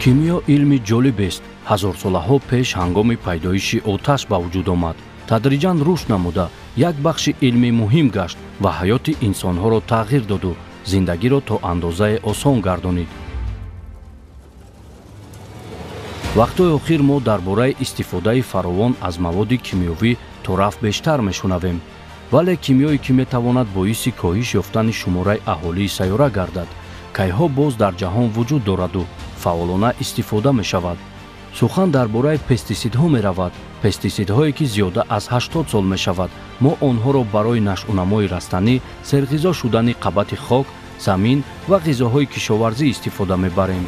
Кимиё илми ҷолибест. Ҳазорсолаҳо пеш ҳангоми пайдоиши оташ ба вуҷуд омад. Тадриҷан рушд намуда, як бахши илми муҳим гашт ва ҳаёти инсонҳоро тағйир доду зиндагиро то андозае осон гардонид. Вақтҳои охир мо дар бораи истифодаи фаровон аз маводи кимиёвӣ торафт бештар мешунавем. Вале кимиёе ки метавонад боиси коҳиш ёфтани шумораи аҳолии сайёра гардад, кайҳо боз дар ҷаҳон вуҷуд дораду фаъолона истифода мешавад. Сухан дар бораи пестисидҳо меравад. Пестисидҳое ки зиёда аз 80 сол мешавад, мо онҳоро барои нашъунамои растанӣ, серғизо шудани қабати хок, замин ва ғизоҳои кишоварзӣ истифода мебарем.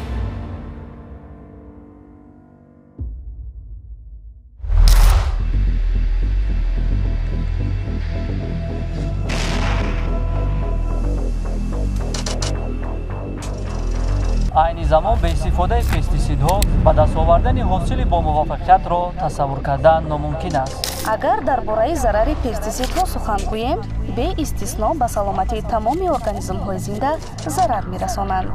Айни замон бе истифодаи пестисидҳо ба даст овардани ҳосили бомуваффақиятро тасаввур кардан номумкин аст. Агар дар бораи зарари пестисидҳо сухан гӯем, беистисно ба саломатии тамоми организмҳои зинда зарар мерасонанд.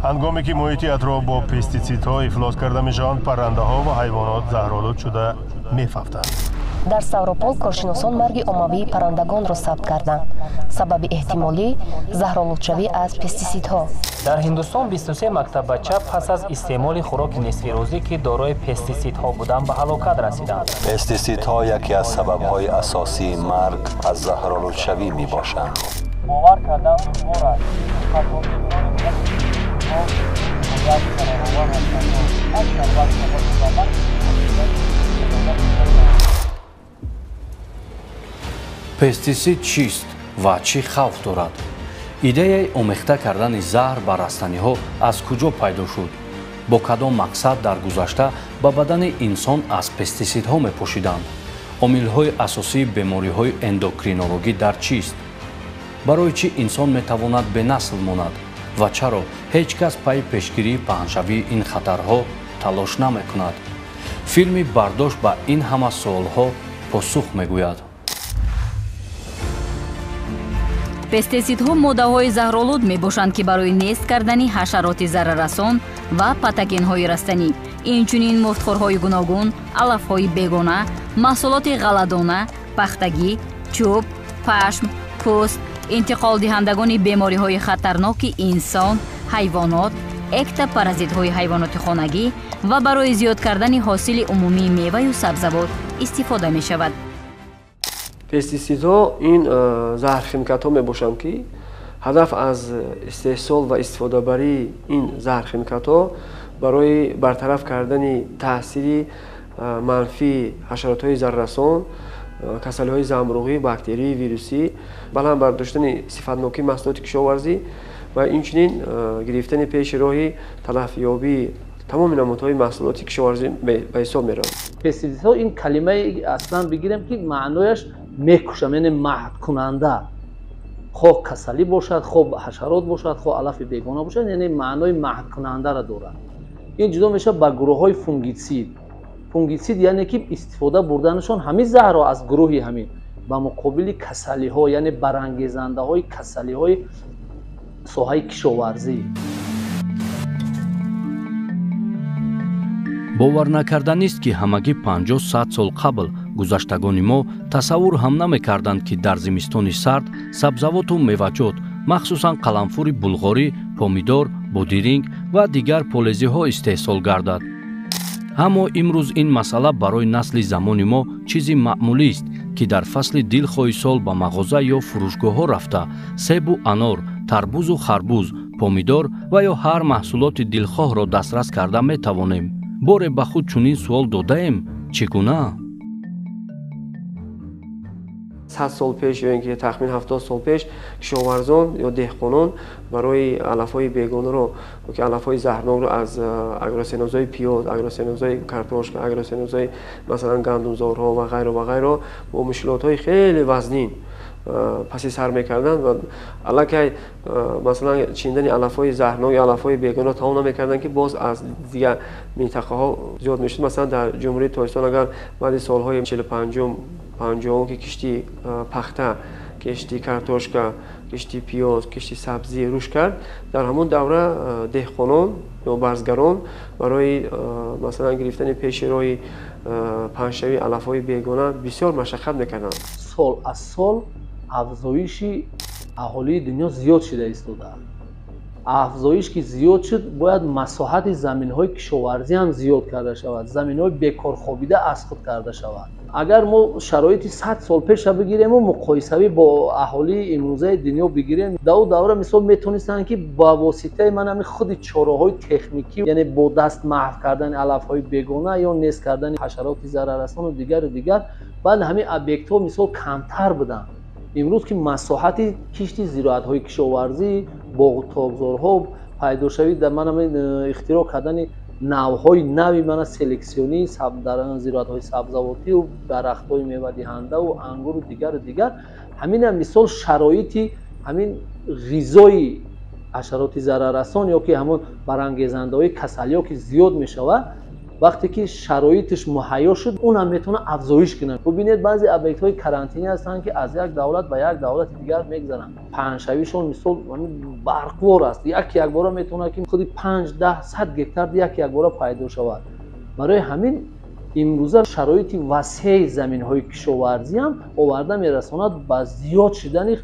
Ҳангоме ки муҳити атроф бо пестисидҳо ифлос карда мешаванд, паррандаҳо ва ҳайвонот заҳролуд шуда мефавтанд. Дар Ставропол коршиносон марги оммавии паррандагонро сабт карданд. Сабаби эҳтимолӣ заҳролудшавӣ аз пестисидҳо. Дар Ҳиндустон 23 мактаббача пас аз истеъмоли хӯроки нисфирӯзӣ, ки дорои пестисидҳо буданд, ба ҳалокат расиданд. Пестисидҳо яке аз сабабҳои асосии марг аз заҳролудшавӣ мебошанд. Бовар кардан душвор аст. Пестисид чист ва чӣ хавф дорад? Идеяи омехта кардани заҳр ба растаниҳо аз куҷо пайдо шуд? Бо кадом мақсад дар гузашта ба бадани инсон аз пестисидҳо мепошиданд? Омилҳои асосии бемориҳои эндокринологӣ дар чист? Барои чӣ инсон метавонад бенасл монад? Ва чаро ҳеҷ кас пайи пешгирии паҳншавии ин хатарҳо талош намекунад? Филми «Бардошт» ба ин ҳама суолҳо посух мегӯяд. Пестисидҳо моддаҳои заҳролуд мебошанд, ки барои нест кардани ҳашароти зараррасон ва патогенҳои растанӣ, инчунин муфтхӯрҳои гуногун, алафҳои бегона, маҳсулоти ғалладона, пахтагӣ, чӯб, пашм, пӯст, интиқолдиҳандагони бемориҳои хатарноки инсон, ҳайвонот, эктопаразитҳои ҳайвоноти хонагӣ ва барои зиёд кардани ҳосили умумии меваю сабзавот истифода мешавад. Пестисидҳо ин заҳрхимикатҳо мебошанд, ки ҳадаф аз истеҳсол ва истифодабарии ин заҳрхимикатҳо барои бартараф кардани таъсири манфии ҳашаротҳои зараррасон, касалиҳои замбуруғӣ, бактерии, вирусӣ, баланд бардоштани сифатнокии маҳсулоти кишоварзӣ ва инчунин гирифтани пеши роҳи талафёбии тамоми намудҳои маҳсулоти кишоварзӣ ба ҳисоб меравад. Пестисидҳо ин калимаи аслан бигирем, ки маънояш мекушам, яъне маҳдкунанда, хоҳ касалӣ бошад, хоҳ ҳашарот бошад, хоҳ алафи бегона бошад, яъне маънои маҳдкунандаро дорад. Ин ҷудо мешавад ба гурӯҳҳои фунгитсид. Фунгитсид яъне ки истифода бурданашон ҳамин заҳрро аз гурӯҳи ҳамин ба муқобили касалиҳо, яъне барангезандаҳои касалиҳои соҳаи кишоварзӣ. Бовар накарданист, ки ҳамагӣ 50-100 сол қабл гузаштагони мо тасаввур ҳам намекарданд, ки дар зимистони сард сабзавоту меваҷот, махсусан қаламфури булғорӣ, помидор, бодиринг ва дигар полезиҳо истеҳсол гардад. Аммо имрӯз ин масъала барои насли замони мо чизи маъмулист, ки дар фасли дилхоҳи сол ба мағоза ё фурӯшгоҳҳо рафта себу анор, тарбузу харбуз, помидор ва ё ҳар маҳсулоти дилхоҳро дастрас карда метавонем. Боре ба худ чунин суол додаем: чӣ гуна? 100 сол пеш ё ин ки тахмин 70 сол пеш кишоварзон ё деҳқонон барои алафҳои бегонаро ки алафҳои заҳрнокро аз агросенозҳои пиёз, агросенозҳои картошка, агросенозҳои масалан гандумзорҳо ва ғайро ва ғайро бо мушкилотҳои хеле вазнин паси сар мекарданд ва аллакай масалан чиндани алафҳои заҳрнок ё алафҳои бегона тамом намекарданд, ки боз аз дигар минтақаҳо зиёд мешуд. Масалан дар Ҷумҳурии Тоҷикистон агар баъди солҳои 45-ум, 50-ум ки кишти пахта Кишти картошка, кишти пиёз, кишти сабзӣ рушд кард. Дар ҳамон давра деҳқонон ё барзгарон барои масалан гирифтани пеши роҳи паҳншавии алафҳои бегона бисёр машаққат мекарданд. Сол аз сол афзоиши аҳолии дунё зиёд шуда истодааст. Афзоиш ки зиёд шуд, бояд масоҳати заминҳои кишоварзӣ ҳам зиёд карда шавад, заминҳои бекорхобида аз худ карда шавад. Агар мо шароити 100 сол пеша бигирему муқоисавӣ бо аҳолии имрӯзаи дунё бигирем, дар он давра мисол метонистанд ки ба воситаи ман ҳамин худи чораҳои техникӣ, яъне бо даст маҳв кардани алафҳои бегона ё нест кардани ҳашароти зараррасону дигару дигар, баъд ҳамин объектҳо мисол камтар буданд. Имрӯз ки масоҳати кишти зироатҳои кишоварзӣ, боғу тобзорҳо пайдошавӣ дар ман ҳамин ихтироъ кардани навъҳои нави мана селексионӣ дар зироатҳои сабзавотию дарахтҳои мевадиҳандаву ангуру дигару дигар, ҳамина мисол шароити ҳамин ғизои ҳашароти зараррасон ё ки ҳамон барангезандаҳои касалиҳо ки зиёд мешавад, вақте ки шароиташ муҳайё шуд, он ҳам метавонад афзоиш кунад. Бубинед, баъзе объектҳои карантинӣ ҳастанд, ки аз як давлат ба як давлати дигар мегзаранд. Паҳншавишон мисол барқвор аст. Як якбора метавонад ки худи 5, 10, 100 гектар як якбора пайдо шавад. Барои ҳамин имрӯза шароити васеи заминҳои кишоварзӣ ҳам оварда мерасонад ба зиёд шудани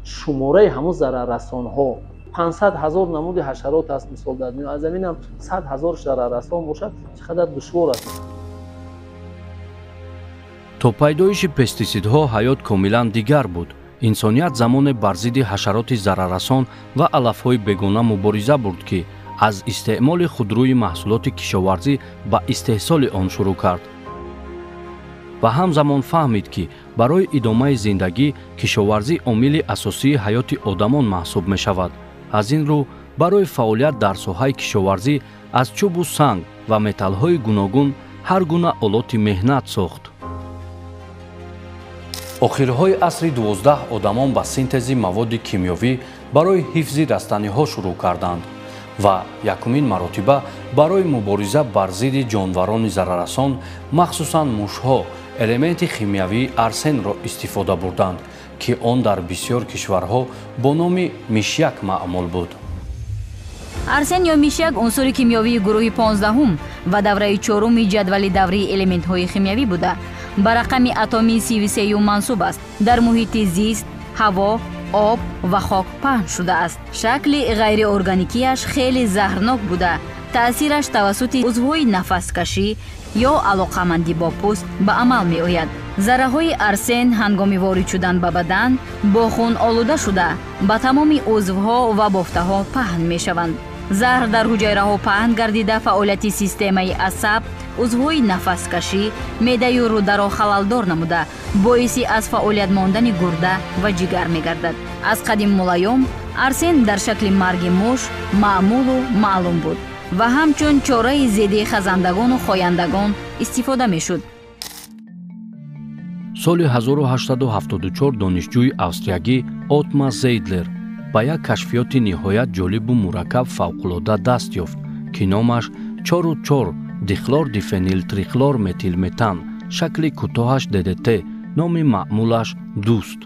шумораи ҳамон зараррасонҳо. 500 ҳазор намуди ҳашарот аст мисол дар дунё, аз ҳамин ҳам 100 ҳазор зараррасон бошад, чӣ қадар душвор аст. То пайдоиши пестисидҳо ҳаёт комилан дигар буд. Инсоният замоне бар зидди ҳашароти зараррасон ва алафҳои бегона мубориза бурд, ки аз истеъмоли худрӯи маҳсулоти кишоварзӣ ба истеҳсоли он шурӯъ кард ва ҳамзамон фаҳмид, ки барои идомаи зиндагӣ кишоварзӣ омили асосии ҳаёти одамон маҳсуб мешавад. Аз ин рӯ барои фаъолият дар соҳаи кишоварзӣ аз чӯбу санг ва металлҳои гуногун ҳар гуна олоти меҳнат сохт. Охирҳои асри 12 одамон ба синтези маводи кимиёвӣ барои ҳифзи растаниҳо шурӯъ карданд ва якумин маротиба барои мубориза бар зидди ҷонварони зараррасон, махсусан мушҳо, элементи химиявии арсенро истифода бурданд, ки он дар бисёр кишварҳо бо номи мишяк маъмул буд. Арсен ё мишяк унсури кимиёвии гурӯҳи 15 ва давраи 4-уми ҷадвали даврии элементҳои химиявӣ буда, ба рақами атомии 33 мансуб аст. Дар муҳити зист, ҳаво, об ва хок паҳн шудааст. Шакли ғайриорганикияш хеле заҳрнок буда, таъсираш тавассути узвҳои нафаскашӣ ё алоқамандӣ бо пӯст ба амал меояд. Зарраҳои арсен ҳангоми ворид шудан ба бадан бо хун олуда шуда, ба тамоми узвҳо ва бофтаҳо паҳн мешаванд. Заҳр дар ҳуҷайраҳо паҳн гардида, фаъолияти системаи асаб, узвҳои нафаскашӣ, меъдаю рӯдаро халалдор намуда, боиси аз фаъолият мондани гурда ва ҷигар мегардад. Аз қадим мулайём арсен дар шакли марги муш маъмулу маълум буд ва ҳамчун чораи зидди хазандагону хояндагон истифода мешуд. Соли 1874 донишҷӯи австриягӣ Отмар Зейдлер ба як кашфиёти ниҳоят ҷолибу мураккаб фавқулода даст ёфт, ки номаш 4,4 дихлор дифенил трихлор метилметан, шакли кӯтоҳаш ДДТ, номи маъмулаш дуст.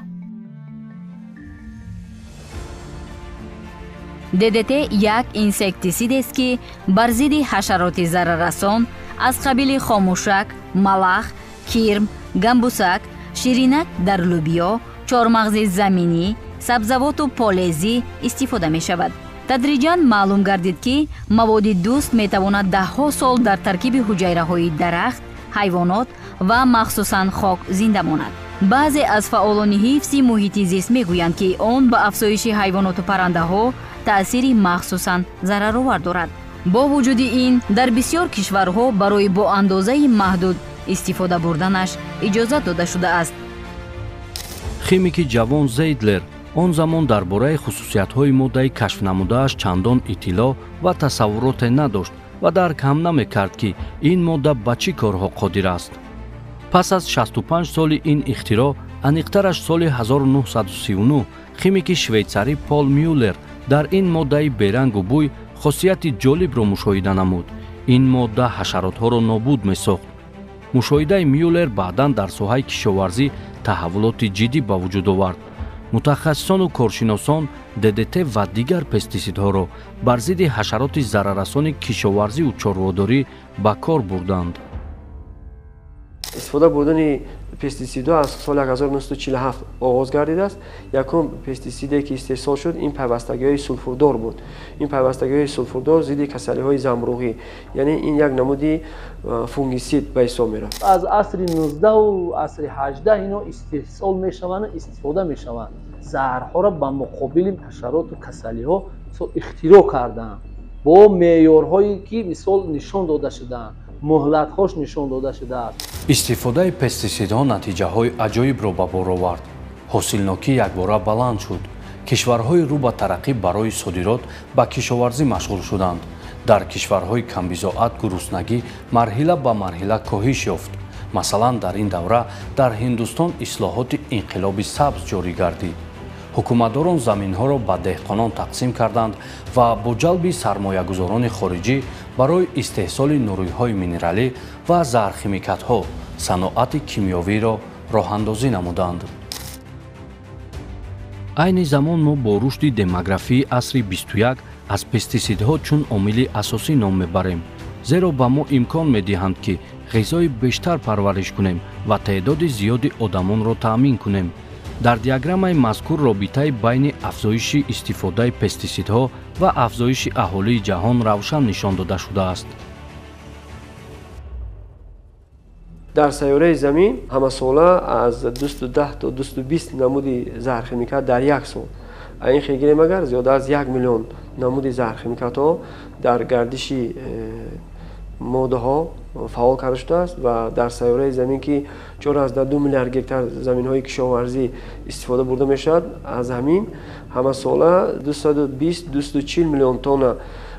ДДТ як инсектисидест, ки бар зидди ҳашароти зараррасон аз қабили хомӯшак, малах, кирм, гамбусак, ширинак дар лӯбиё, чормағзи заминӣ, сабзавоту полезӣ истифода мешавад. Тадриҷан маълум гардид, ки маводи дуст метавонад даҳҳо сол дар таркиби ҳуҷайраҳои дарахт, ҳайвонот ва махсусан хок зинда монад. Баъзе аз фаъолони ҳифзи муҳити зист мегӯянд, ки он ба афзоиши ҳайвоноту паррандаҳо таъсири махсусан зараровар дорад. Бо вуҷуди ин, дар бисёр кишварҳо барои бо андозаи маҳдуд истифода бурданаш иҷозат дода шудааст. Химики ҷавон Зейдлер он замон дар бораи хусусиятҳои моддаи кашфнамудааш чандон иттилоъ ва тасаввуроте надошт ва дарк ҳам намекард, ки ин модда ба чӣ корҳо қодир аст. Пас аз 65 соли ин ихтироъ, аниқтараш соли 1939, химики швейтсарӣ Пол Мюллер дар ин моддаи берангу бӯй хосияти ҷолибро мушоҳида намуд. Ин модда ҳашаротҳоро нобуд месохт. Мушоҳидаи Мюллер баъдан дар соҳаи кишоварзӣ таҳаввулоти ҷиддӣ ба вуҷуд овард. Мутахассисону коршиносон ДДТ ва дигар пестисидҳоро бар зидди ҳашароти зараррасони кишоварзиву чорводорӣ ба кор бурданд. Истифода бурдани пестисидҳо аз соли 1947 оғоз гардидааст. Якум пестисиде ки истеҳсол шуд, ин пайвастагиҳои сулфурдор буд. Ин пайвастагиҳои сулфурдор зидди касалиҳои замбуруғӣ, яъне ин як намуди фунгисид ба ҳисоб меравад. Аз асри 19 асри 18 ино истеҳсол мешаванд, истифода мешаванд. Заҳрҳоро ба муқобили ҳашароту касалиҳо ихтироъ кардаанд бо меъёрҳое ки мисол нишон дода шудаанд, муҳлатҳош нишон дода шудааст. Истифодаи пестисидҳо натиҷаҳои аҷоибро ба бор овард. Ҳосилнокӣ якбора баланд шуд. Кишварҳои рӯ ба тараққӣ барои содирот ба кишоварзӣ машғул шуданд. Дар кишварҳои камбизоат гуруснагӣ марҳила ба марҳила коҳиш ёфт. Масалан, дар ин давра дар Ҳиндустон ислоҳоти инқилоби сабз ҷорӣ гардид. Ҳукуматдорон заминҳоро ба деҳқонон тақсим карданд ва бо ҷалби сармоягузорони хориҷӣ барои истеҳсоли нуриҳои минералӣ ва заҳрхимикатҳо саноати кимиёвиро роҳандозӣ намуданд. Айни замон мо бо рушди демографии асри 21 аз пестисидҳо чун омили асосӣ ном мебарем, зеро ба мо имкон медиҳанд, ки ғизои бештар парвариш кунем ва теъдоди зиёди одамонро таъмин кунем. Дар диаграммаи мазкур робитаи байни афзоиши истифодаи пестисидҳо ва афзоиши аҳолии ҷаҳон равшан нишон дода шудааст. Дар сайёраи замин ҳамасола аз 210 то 220 намуди заҳрхимикат дар як сол. Ин хел гирем агар зиёда аз 1 миллион намуди заҳрхимикатҳо дар гардиши моддаҳо фаъол карда шудааст ва дар сайёраи замин ки 4,2 миллиард гектар заминҳои кишоварзӣ истифода бурда мешавад, аз ҳамин ҳамасола 220-240 миллион тонна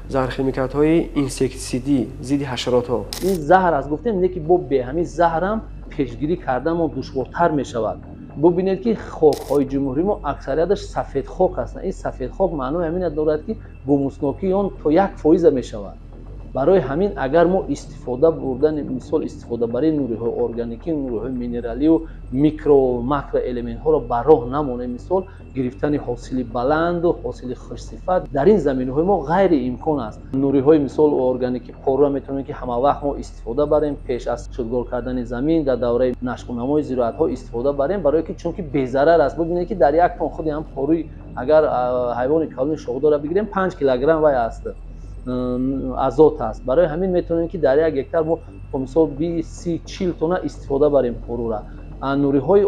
заҳрхимикатҳои инсектисидӣ зидди ҳашаротҳо. Ин заҳр аст, гуфтем, не ки бо бе ҳамин заҳрам пешгирӣ кардан мо душвортар мешавад. Бубинед ки хокҳои ҷумҳурии мо аксарияташ сафедхок ҳастанд. Ин сафедхок маънои ҳамин дорад, ки гумуснокии он то 1% мешавад. Барои ҳамин агар мо истифода бурдани мисол истифодабарии нуриҳои органикӣ, нуриҳои минералию микро макроэлементҳоро ба роҳ намонем, мисол гирифтани ҳосили баланду ҳосили хушсифат дар ин заминҳои мо ғайриимкон аст. Нуриҳои мисол органикӣ порра метавонем ки ҳамавақт мо истифода барем, пеш аз шудгор кардани замин дар давраи нашъунамои зироатҳо истифода барем, барое ки чунки безарар аст. Бубинед ки дар як тон худи ҳам поруи агар ҳайвони калони шохдорро бигирем 5 килограмм вай аст, азот аст. Барои ҳамин метавонем ки дар як гектар мо мисол 20, 30, 40 тонна истифода барем порура. Нуриҳои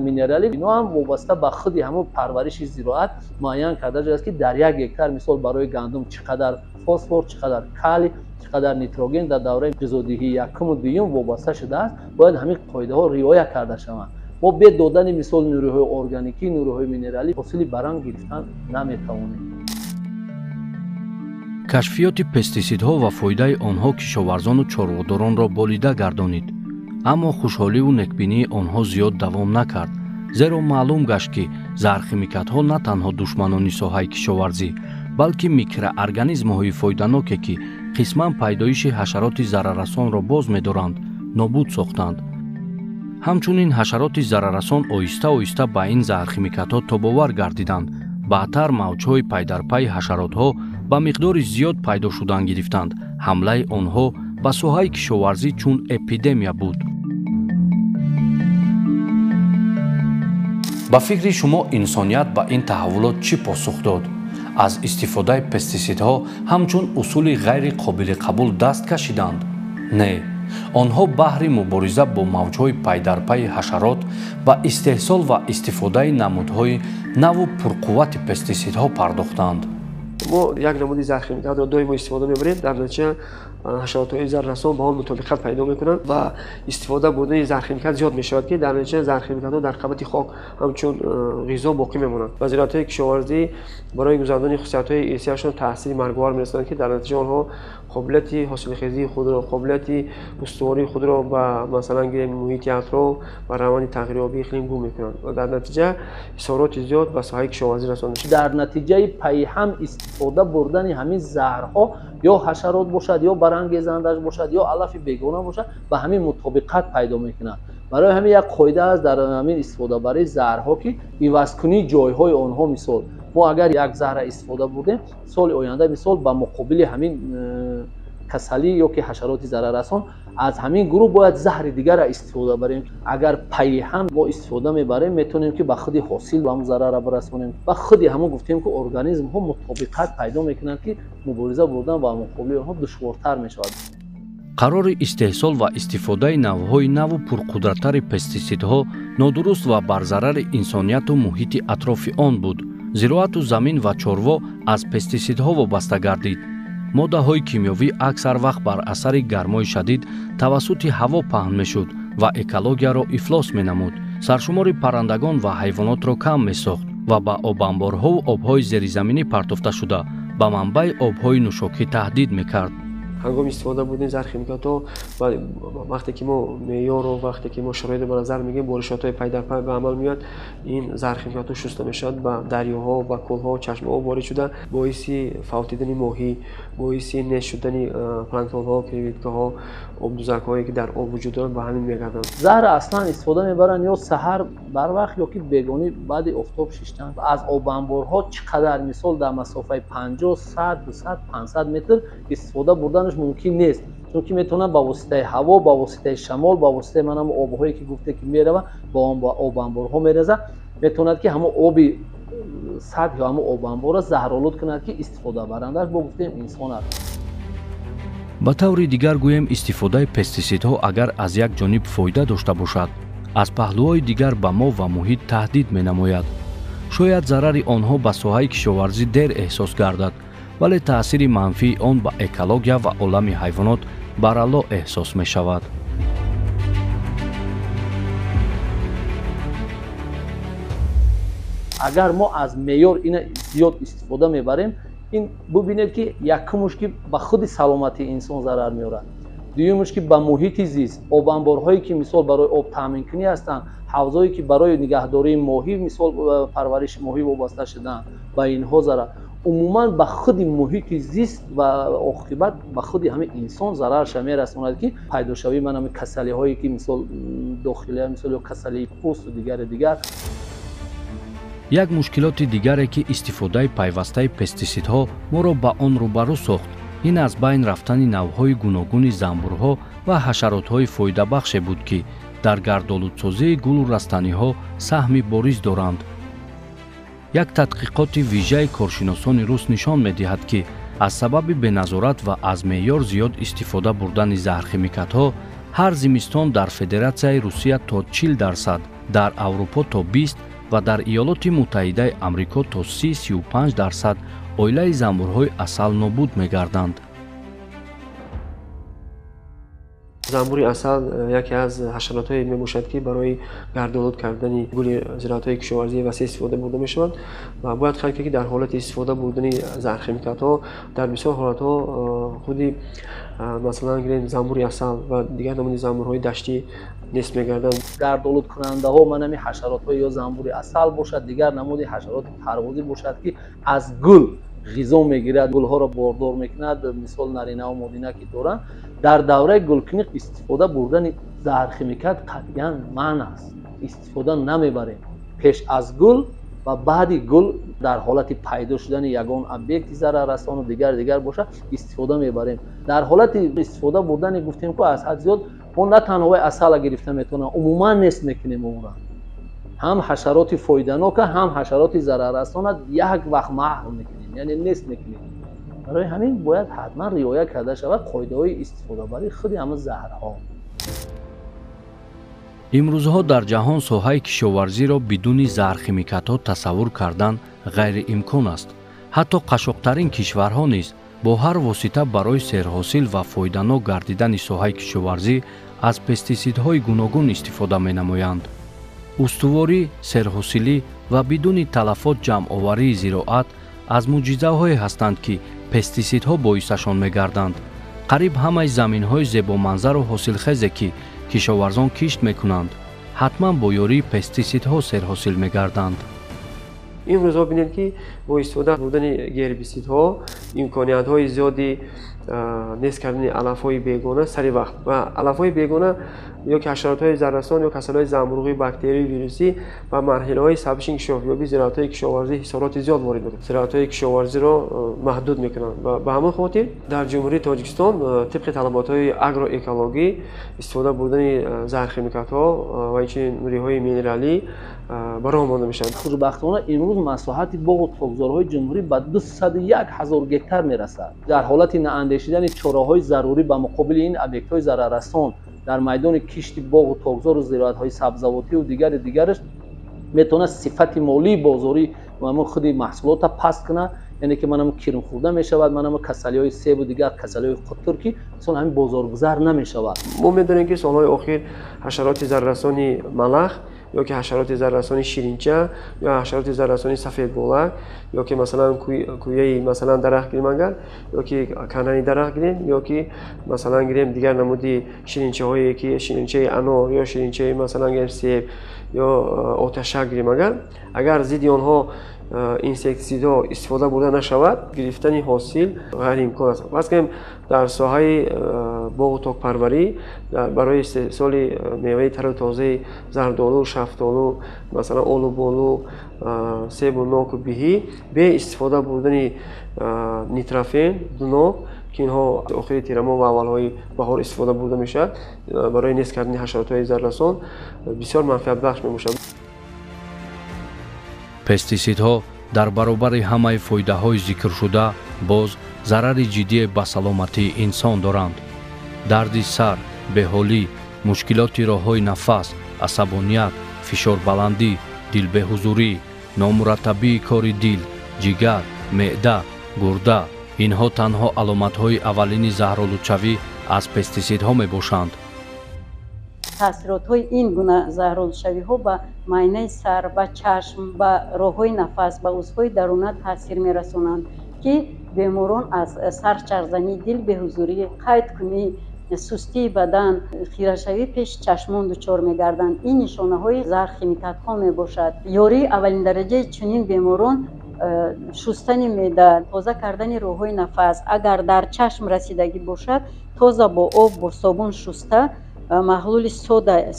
минералӣ ино ҳам вобаста ба худи ҳамон парвариши зироат муайян карда шудааст, ки дар як гектар мисол барои гандум чӣ қадар фосфор, чӣ қадар калий, чӣ қадар нитроген дар давраи ғизодиҳии якуму дуюм вобаста шудааст. Бояд ҳамин қоидаҳо риоя карда шаванд. Мо бе додани мисол нуриҳои органикӣ, нуриҳои минералӣ ҳосили баланд гирифтан наметавонем. Кашфиёти пестисидҳо ва фоидаи онҳо кишоварзону чорводоронро болида гардонид. Аммо хушҳоливу некбинии онҳо зиёд давом накард, зеро маълум гашт, ки заҳрхимикатҳо на танҳо душманони соҳаи кишоварзӣ, балки микроорганизмҳои фоиданоке, ки қисман пайдоиши ҳашароти зараррасонро боз медоранд, нобуд сохтанд. Ҳамчунин ҳашароти зараррасон оҳиста-оҳиста ба ин заҳрхимикатҳо тобовар гардиданд. Баъдтар мавҷҳои пайдарпайи ҳашаротҳо ба миқдори зиёд пайдо шудан гирифтанд. Ҳамлаи онҳо ба соҳаи кишоварзӣ чун эпидемия буд. Ба фикри шумо инсоният ба ин таҳаввулот чӣ посух дод? Аз истифодаи пестисидҳо ҳамчун усули ғайриқобили қабул даст кашиданд? Не, онҳо баҳри мубориза бо мавҷҳои пайдарпайи ҳашарот ба истеҳсол ва истифодаи намудҳои наву пурқуввати пестисидҳо пардохтанд. Мо як намуди заҳрхимикатро доимо истифода мебарем, дар натиҷа ҳашаротҳои зараррасон ба он мутобиқат пайдо мекунанд ва истифода бурдани заҳрхимикат зиёд мешавад, ки дар натиҷа заҳрхимикатҳо дар қабати хок ҳамчун ғизо боқӣ мемонанд ва зироатҳои кишоварзӣ барои гузарондани хусусиятҳои ирсияшон таъсири марговар мерасонанд, ки дар натиҷа онҳо қобилияти ҳосилхезии худро, қобилияти устувории худро ба масалан гирем муҳити атроф ва раванди тағйирёбии иқлим гум мекунанд ва дар натиҷа хисороти зиёд ба соҳаи кишоварзӣ расонда мешавад. Дар натиҷаи пайҳам истифода бурдани ҳамин заҳрҳо ё ҳашарот бошад, ё барангезандаш бошад, ё алафи бегона бошад, ба ҳамин мутобиқат пайдо мекунад. Барои ҳамин як қоида аст дар ҳамин истифодабарии заҳрҳо, ки ивазкунии ҷойҳои онҳо. Мисол, мо агар як заҳра истифода бурдем, соли оянда мисол ба муқобили ҳамин касалӣ ё ки ҳашароти зараррасон аз ҳамин гурӯҳ бояд заҳри дигарро истифода барем. Агар пайи ҳам мо истифода мебарем, метавонем ки ба худи ҳосил ҳам зарарра бирасонем. Ба худи ҳамон гуфтем, ки организмҳо мутобиқат пайдо мекунанд, ки мубориза бурдан ба муқобили онҳо душвортар мешавад. Қарори истеҳсол ва истифодаи навъҳои наву пурқудраттари пестисидҳо нодуруст ва бар зарари инсонияту муҳити атрофи он буд. Зироату замин ва чорво аз пестисидҳо вобаста гардид. Моддаҳои кимиёвӣ аксар вақт бар асари гармои шадид тавассути ҳаво паҳн мешуд ва экологияро ифлос менамуд, саршумори паррандагон ва ҳайвонотро кам месохт ва ба обанборҳову обҳои зеризаминӣ партофта шуда ба манбаи обҳои нӯшокӣ таҳдид мекард. Ҳангоми истифода бурдани зархимикатҳо ва вақте ки мо меъёрро, вақте ки мо шароитро ба назар мегирем, боришотҳои пайдарпай ба амал меояд, ин зархимикатҳо шуста мешавад, ба дарёҳо, ба кӯлҳо, чашмаҳо ворид шуда, боиси фавтидани моҳӣ, боиси нест шудани планктонҳо, креветкаҳо, обдузакҳое ки дар об вуҷуд доранд, ба ҳамин мегарданд. Заҳр аслан истифода мебаранд ё саҳар барвақт ё ки бегонӣ баъди офтоб шиштан. Аз обанборҳо чӣ қадар мисол дар масофаи 50, 100, 200, 500 метр истифода бурданаш мумкин нест, чунки метавонад ба воситаи ҳаво, ба воситаи шамол, ба воситаи манам обҳое ки гуфте ки мерава, ба он ба обанборҳо мерезад, метавонад ки ҳамон оби сатҳ ё ҳамон обанборро заҳролуд кунад, ки истифодабарандааш бо гуфтем инсон аст. Ба таври дигар гӯем, истифодаи пестисидҳо агар аз як ҷониб фоида дошта бошад, аз паҳлӯҳои дигар ба мо ва муҳит таҳдид менамояд. Шояд зарари онҳо ба соҳаи кишоварзӣ дер эҳсос гардад, вале таъсири манфии он ба экология ва олами ҳайвонот баралло эҳсос мешавад. Агар мо аз меъёр ина зиёд истифода мебарем, ин бубинед, ки якумуш ки ба худи саломатии инсон зарар меорад, дуюмуш ки ба муҳити зист, обанборҳое ки мисол барои об таъминкунӣ ҳастанд, ҳавзҳое ки барои нигаҳдории моҳӣ, мисол парвариши моҳӣ вобаста шудаанд, ба инҳо зарар, умуман ба худи муҳити зист ва оқибат ба худи ҳамин инсон зарарша мерасонад, ки пайдошавии ман ҳамин касалиҳое ки мисол дохилия, мисол ё касалии пӯсту дигари дигар. Як мушкилоти дигаре, ки истифодаи пайвастаи пестисидҳо моро ба он рӯбарӯ сохт, ин аз байн рафтани навъҳои гуногуни занбурҳо ва ҳашаротҳои фоидабахше буд, ки дар гардолудсозии гулу растаниҳо саҳми бориз доранд. Як тадқиқоти вижаи коршиносони рус нишон медиҳад, ки аз сабаби беназорат ва аз меъёр зиёд истифода бурдани заҳрхимикатҳо ҳар зимистон дар Федератсияи Русия то 40%, дар Аврупо то 20 ва дар Иёлоти Муттаҳидаи Амрико то 30-35% оилаи занбурҳои асал нобуд мегарданд. Занбури асал яке аз ҳашаротҳое мебошад, ки барои гардолуд кардани гули зироатҳои кишоварзии васеъ истифода бурда мешавад ва бояд қайд кард, ки дар ҳолати истифода бурдани зархимикатҳо дар бисёр ҳолатҳо худи масалан гирем занбури асал ва дигар намуди занбурҳои даштӣ нест мегарданд. Гардолудкунандаҳо ман ҳамин ҳашаротҳо ё занбури асал бошад, дигар намуди ҳашароти парвозӣ бошад, ки аз гул ғизо мегирад, гулҳоро бордор мекунад, мисол наринаву модина ки доранд, дар давраи гулкунӣ истифода бурдани заҳрхимикат қатъиян манъ аст, истифода намебарем. Пеш аз гул ва баъди гул дар ҳолати пайдо шудани ягон объекти зараррасону дигар дигар бошад, истифода мебарем. Дар ҳолати истифода бурдани гуфтем ку аз ҳад зиёд, мо на танҳо вай асала гирифта метавонем, умуман нест мекунем онро. Ҳам ҳашароти фоиданока, ҳам ҳашароти зараррасона як вақт маҳв мекунем, яъне нест мекунем. Барои ҳамин бояд ҳатман риоя карда шавад қоидаҳои истифодабарии худи ҳамин заҳрҳо. Имрӯзҳо дар ҷаҳон соҳаи кишоварзиро бидуни заҳрхимикатҳо тасаввур кардан ғайриимкон аст. Ҳатто қашоқтарин кишварҳо низ бо ҳар восита барои серҳосил ва фоиданок гардидани соҳаи кишоварзӣ аз пестисидҳои гуногун истифода менамоянд. Устуворӣ, серҳосилӣ ва бидуни талафот ҷамъоварии зироат аз мӯъҷизаҳое ҳастанд, ки пестисидҳо боисашон мегарданд. Қариб ҳамаи заминҳои зебоманзару ҳосилхезе, ки кишоварзон кишт мекунанд, ҳатман бо ёрии пестисидҳо серҳосил мегарданд. Имрӯзҳо бинед, ки бо истифода бурдани гербисидҳо имкониятҳои зиёди нест кардани алафҳои бегона сари вақт ва алафҳои бегона ё ки ҳашаротҳои зараррасон ё касалиҳои занбӯруғӣ, бактериявӣ, вирусӣ ба марҳилаҳои сабзиши инкишофёбии зироатҳои кишоварзӣ ҳисороти зиёд ворид мекунанд, зироатҳои кишоварзиро маҳдуд мекунанд. Ба ҳамон хотир дар Ҷумҳурии Тоҷикистон тибқи талаботҳои агроэкологӣ истифода бурдани заҳрхимикатҳо ва инчунин нуриҳои минералӣ ба роҳ монда мешаванд. Хушбахтона имрӯз масоҳати боғу токзорҳои ҷумҳурӣ ба 201 ҳазор гектар мерасад. Дар ҳолати наандешидани чораҳои зарурӣ ба муқобили ин объектҳои зараррасон дар майдони кишти боғу токзору зироатҳои сабзавотиву дигари дигараш метавонад сифати молии бозорӣ ва ҳамон худи маҳсулотро паст кунад, яъне ки манам кирм хӯрда мешавад, манам касалиҳои себу дигар касалиҳои қутур, ки мисол ҳамин бозоргузар намешавад. Мо медонем, ки солҳои охир ҳашароти зараррасони малах ё ки ҳашароти зараррасони ширинча ё ҳашароти зараррасони сафедболак ё ки масалан кӯяи масалан дарахт гирем агар, ё ки канани дарахт гирем, ё ки масалан гирем дигар намуди ширинчаҳое ки ширинчаи анор ё ширинчаи масалан гирем себ ё оташак гирем агар, агар зидди онҳо инсектисидҳо истифода бурда нашавад, гирифтани ҳосил ғайриимкон аст. Фарз кунем дар соҳаи боғу токпарварӣ барои истеҳсоли меваи тару тозаи зардолу, шафтолу, масалан олуболу, себу ноку биҳӣ бе истифода бурдани нитрофен, дунок, ки инҳо охири тирамоҳ ва аввалҳои баҳор истифода бурда мешавад, барои нест кардани ҳашаротҳои зараррасон бисёр манфиатбахш мебошад. Пестисидҳо дар баробари ҳамаи фоидаҳои зикршуда боз зарари ҷиддие ба саломатии инсон доранд. Дарди сар, беҳолӣ, мушкилоти роҳҳои нафас, асабоният, фишорбаландӣ, дилбеҳузурӣ, номураттабии кори дил, ҷигар, меъда, гурда инҳо танҳо аломатҳои аввалини заҳролудшавӣ аз пестисидҳо мебошанд. Таъсиротҳои ин гуна заҳролудшавиҳо ба майнаи сар, ба чашм, ба роҳҳои нафас, ба узвҳои даруна таъсир мерасонанд, ки беморон аз сарчарзании дил, беҳузурӣ, қайдкунӣ, сустии бадан, хирашавӣ пеши чашмон дучор мегарданд. Ин нишонаҳои заҳрхимикатҳо мебошад. Ёрии аввалиндараҷаи чунин беморон шустани меъда, тоза кардани роҳҳои нафас, агар дар чашм расидагӣ бошад, тоза бо об, бо собун шуста, маҳлули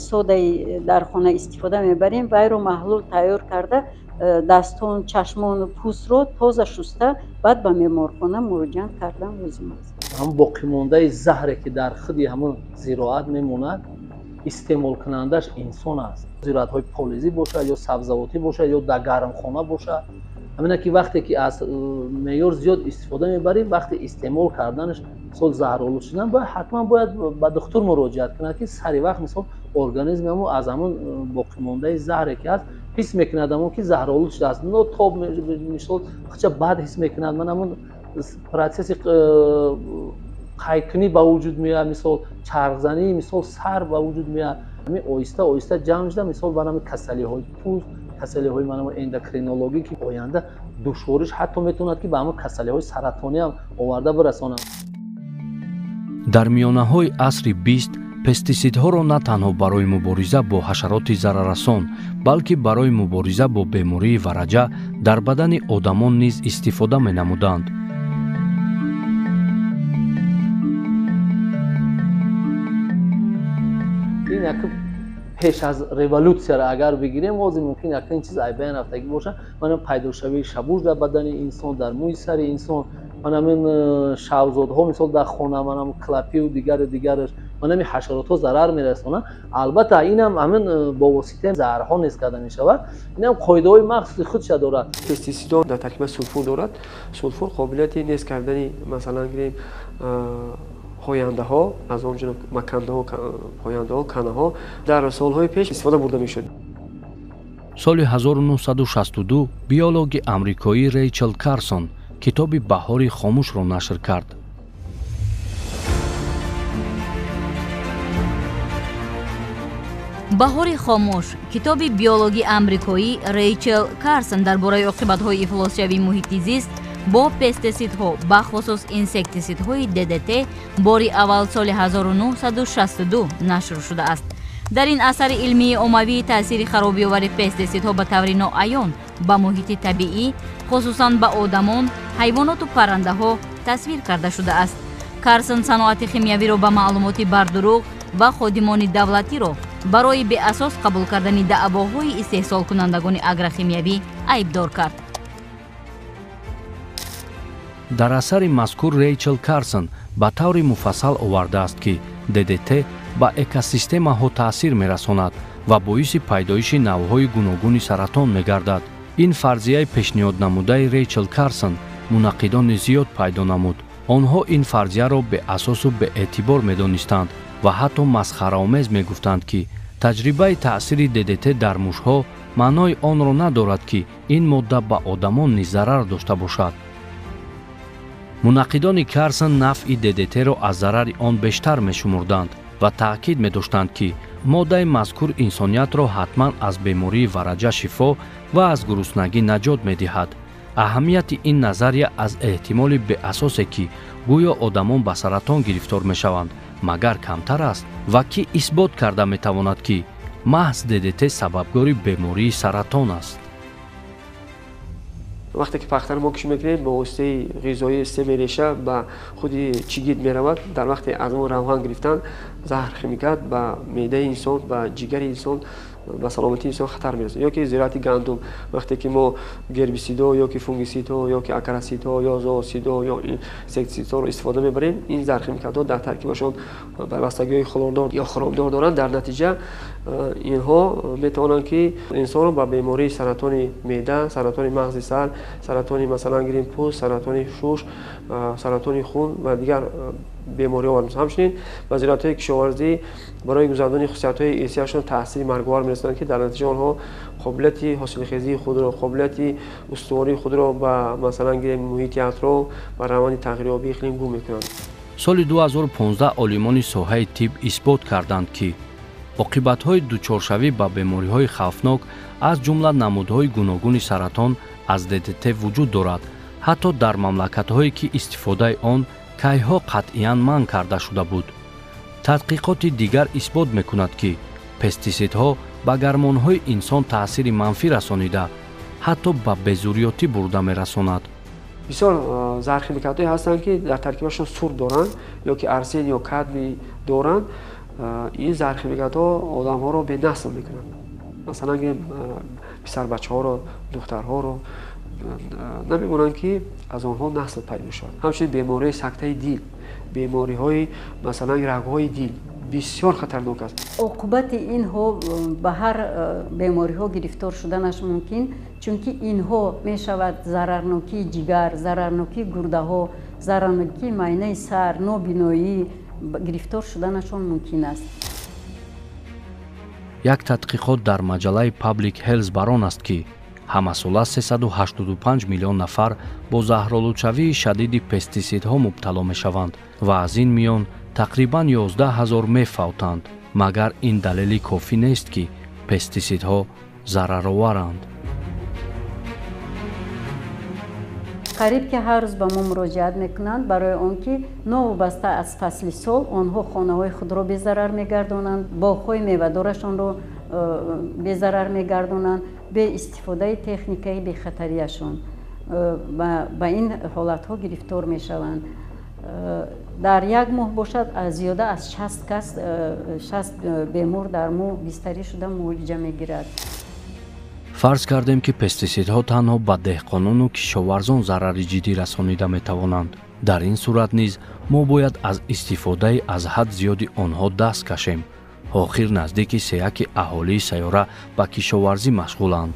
содаи дар хона истифода мебарем. Вайро маҳлул тайёр карда, дастон, чашмону пӯстро тоза шуста, баъд ба беморхона муроҷиат кардан лозим аст. Ҳамон боқимондаи заҳре ки дар худи ҳамон зироат мемонад, истеъмолкунандааш инсон аст. Зироатҳои полизӣ бошад ё сабзавотӣ бошад ё дар гармхона бошад, ҳамина ки вақте ки аз меъёр зиёд истифода мебарем, вақте истеъмол карданаш мисол заҳролуд шудан, бояд ҳатман бояд ба духтур муроҷиат кунад, ки сари вақт мисол организми мо аз ҳамон боқимондаи заҳре ки ҳаст ҳис мекунад, ҳамон ки заҳролуд шудааст, нотоб мисол худша бад ҳис мекунад, ман ҳамон процесси қайдкунӣ ба вуҷуд меояд, мисол чархзанӣ, мисол сар ба вуҷуд меояд. Ҳамин оҳиста оҳиста ҷамъ шуда мисол ба ҳамин касалиҳои пӯст, касалиҳои манам эндокринологӣ, ки оянда душвориш ҳатто метавонад ки ба ҳамон касалиҳои саратонӣ ҳам оварда бирасонад. Дар миёнаҳои асри 20 пестисидҳоро на танҳо барои мубориза бо ҳашароти зараррасон, балки барои мубориза бо бемории вараҷа дар бадани одамон низ истифода менамуданд. Ин як пеш аз революсияро агар бигирем, ҳозир мумкин як ин чиз айбайн рафтагӣ бошад. Манам пайдошавии шабуш дар бадани инсон, дар мӯи сари инсон, манам ин шавзодҳо мисол дар хона, манам клапиву дигару дигараш, манам ин ҳашаротҳо зарар мерасонанд. Албатта инам ҳамин бо воситаи заҳрҳо низ карда мешавад. Инам қоидаҳои махсуси худша дорад. Пестисидҳо дар таркиба сулфур дорад. Сулфур қобилияти нест кардани масалан гирем пояндаҳо, аз он ҷумла макандаҳо, пояндаҳо, канаҳо дар солҳои пеш истифода бурда мешуд. Соли 1962 биологи амрикоӣ Рейчел Карсон китоби «Баҳори хомӯшро» нашр кард. Баҳори хомӯш китоби биологи амрикоӣ Рейчел Карсон дар бораи оқибатҳои ифлосшавии муҳити зист бо пестисидҳо, бахусус инсектисидҳои ДДТ, бори аввал соли 1962 нашр шудааст. Дар ин асари илмии оммавӣ таъсири харобиовари пестисидҳо ба таври ноаён ба муҳити табиӣ, хусусан ба одамон, ҳайвоноту паррандаҳо тасвир карда шудааст. Карсон саноати химиявиро ба маълумоти бардурӯғ Ва ходимони давлатиро барои беасос қабул кардани даъвоҳои истеҳсолкунандагони агрохимиявӣ айбдор кард. Дар асари мазкур Рейчел Карсон ба таври муфассал овардааст, ки ДДТ ба экосистемаҳо таъсир мерасонад ва боиси пайдоиши навъҳои гуногуни саратон мегардад. Ин фарзияи пешниҳоднамудаи Рейчел Карсон мунаққидони зиёд пайдо намуд. Онҳо ин фарзияро беасосу беэътибор медонистанд ва ҳатто масхараомез мегуфтанд, ки таҷрибаи таъсири ДДТ дар мушҳо маънои онро надорад, ки ин модда ба одамон низ зарар дошта бошад. Мунаққидони Карсон нафъи ДДТ-ро аз зарари он бештар мешумурданд ва таъкид медоштанд, ки моддаи мазкур инсониятро ҳатман аз бемории вараҷа шифо ва аз гуруснагӣ наҷот медиҳад. Аҳамияти ин назария аз эҳтимоли беасосе, ки гӯё одамон ба саратон гирифтор мешаванд, магар камтар аст ва кӣ исбот карда метавонад, ки маҳз ДДТ сабабгори бемории саратон аст? Вақте ки пахтаро мо киш мекунем, бо воситаи ғизоии системаи реша ба худи чигит меравад. Дар вақте аз он равған гирифтан, заҳр химикат ба меъдаи инсон, ба ҷигари инсон, ба саломатии инсон хатар мерасонад. Ё ки зироати гандум, вақте ки мо гербисидҳо ё ки фунгисидҳо ё ки акарасидҳо ё зоосидҳо ё инсектисидҳоро истифода мебарем, ин заҳрхимикатҳо дар таркибашон пайвастагиҳои хлордор ё хромдор доранд. Дар натиҷа инҳо метавонанд, ки инсонро ба бемории саратони меъда, саратони мағзи сар, саратони масалан гирем пӯст, саратони шуш, саратони хун ва дигар бемориҳо овард. Ҳамчунин ба зироатҳои кишоварзӣ барои гузарондани хусусиятҳои ирсияшон таъсири марговар мерасонанд, ки дар натиҷа онҳо қобилияти ҳосилхезии худро, қобилияти устувории худро ба масалан гирем муҳити атроф ва раванди тағйирёбии иқлим гум мекунанд. Соли 2015 олимони соҳаи тиб исбот карданд, ки оқибатҳои дучоршавӣ ба бемориҳои хавфнок, аз ҷумла намудҳои гуногуни саратон, аз ДДТ вуҷуд дорад, ҳатто дар мамлакатҳое, ки истифодаи он кайҳо қатъиян манъ карда шуда буд. Тадқиқоти дигар исбот мекунад, ки пестисидҳо ба гармонҳои инсон таъсири манфӣ расонида, ҳатто ба безурётӣ бурда мерасонад. Бисёр заҳрхимикатҳое ҳастанд, ки дар таркибашон сурб доранд ё ки арсен ё кадмий доранд. Ин заҳрхимикатҳо одамҳоро бенасл мекунанд. Масалан гирем писарбачаҳоро, духтарҳоро намемонанд, ки аз онҳо насл пайдо шавад. Ҳамчунин бемориҳои сактаи дил, бемориҳои масалан рагҳои дил бисёр хатарнок аст. Оқибати инҳо ба ҳар бемориҳо гирифтор шуданаш мумкин, чунки инҳо мешавад зарарнокии ҷигар, зарарнокии гурдаҳо, зарарнокии майнаи сар, нобиноӣ гирифтор шуданашон мумкин аст. Як тадқиқот дар маҷаллаи Public Health бар он аст, ки ҳамасола 385 миллион нафар бо заҳролудшавии шадиди пестисидҳо мубтало мешаванд ва аз ин миён тақрибан 11 ҳазор мефавтанд. Магар ин далели кофӣ нест, ки пестисидҳо зарароваранд? Қариб ки ҳар рӯз ба мо муроҷиат мекунанд барои он ки новобаста аз фасли сол онҳо хонаҳои худро безарар мегардонанд, боғҳои мевадорашонро безарар мегардонанд, бе истифодаи техникаи бехатарияшон ба ин ҳолатҳо гирифтор мешаванд. Дар як моҳ бошад зиёда аз 60 кас, 60 бемор дар моҳ бистарӣ шуда муолиҷа мегирад. Фарз кардем, ки пестисидҳо танҳо ба деҳқонону кишоварзон зарари ҷиддӣ расонида метавонанд. Дар ин сурат низ мо бояд аз истифодаи аз ҳад зиёди онҳо даст кашем. Охир наздики сеяки аҳолии сайёра ба кишоварзӣ машғуланд.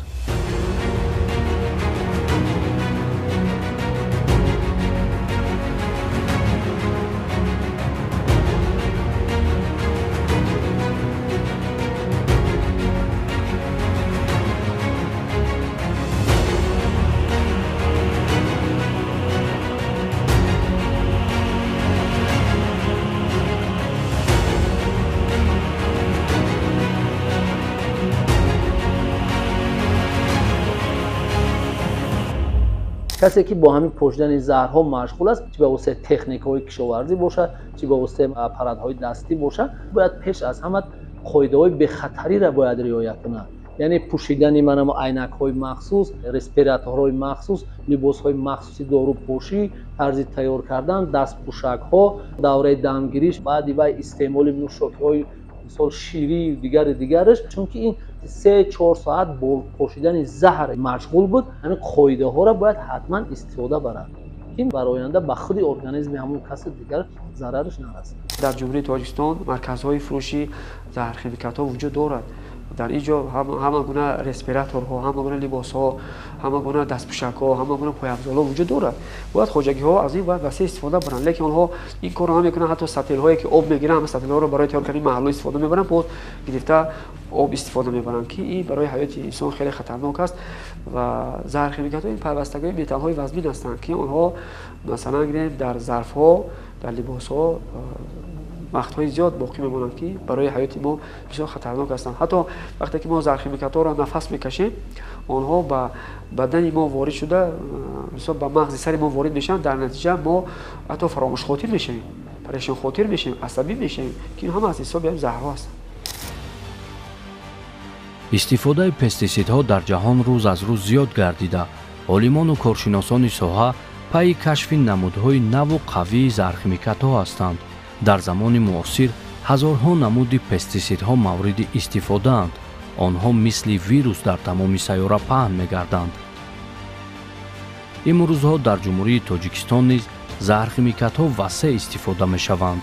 Касе ки бо ҳамин пошидани заҳрҳо машғул аст, чӣ ба воситаи техникаҳои кишоварзӣ бошад, чӣ ба воситаи аппаратҳои дастӣ бошад, бояд пеш аз ҳама қоидаҳои бехатариро бояд риоя кунад. Яъне пӯшидани манам айнакҳои махсус, респираторҳои махсус, либосҳои махсуси дорупошӣ, тарзи тайёр кардан, дастпӯшакҳо, давраи дамгириш, баъди вай истеъмоли нӯшокиҳои мисол ширӣ дигари дигараш, чунки ин 3-4 соат бо пошидани заҳр машғул буд. Ҳамин қоидаҳоро бояд ҳатман истифода барад, ки бар оянда ба худи организми ҳамон каси дигар зарараш нарасад. Дар Ҷумҳурии Тоҷикистон марказҳои фурӯши заҳрхимикатҳо вуҷуд дорад. Дар ин ҷо ҳама гуна респираторҳо, ҳама гуна либосҳо, ҳама гуна дастпӯшакҳо, ҳама гуна пойафзолҳо вуҷуд дорад. Бояд хоҷагиҳо аз ин бояд васеъ истифода баранд, лекин онҳо ин корро намекунанд. Ҳатто сатилҳое ки об мегиранд, ҳама сатилҳоро барои тайёр кардани маҳлул истифода мебаранд, боз гирифта об истифода мебаранд, ки ин барои ҳаёти инсон хеле хатарнок аст. Ва заҳрхимикатҳо ин пайвастагиҳои металлҳои вазмин ҳастанд, ки онҳо масалан гирем дар зарфҳо, дар либосҳо вақтҳои зиёд боқӣ мемонанд, ки барои ҳаёти мо бисёр хатарнок ҳастанд. Ҳатто вақте ки мо заҳрхимикатҳоро нафас мекашем, онҳо ба бадани мо ворид шуда, мисол ба мағзи сари мо ворид мешаванд. Дар натиҷа мо ҳатто фаромӯшхотир мешавем, парешонхотир мешавем, асабӣ мешавем, ки ин ҳама аз ҳисоби ҳамин заҳрҳо ҳастанд. Истифодаи пестисидҳо дар ҷаҳон рӯз аз рӯз зиёд гардида, олимону коршиносони соҳа пайи кашфи намудҳои наву қавии заҳрхимикатҳо ҳастанд. Дар замони муосир ҳазорҳо намуди пестисидҳо мавриди истифодаанд. Онҳо мисли вирус дар тамоми сайёра паҳн мегарданд. Имрӯзҳо дар Ҷумҳурии Тоҷикистон низ заҳрхимикатҳо васеъ истифода мешаванд.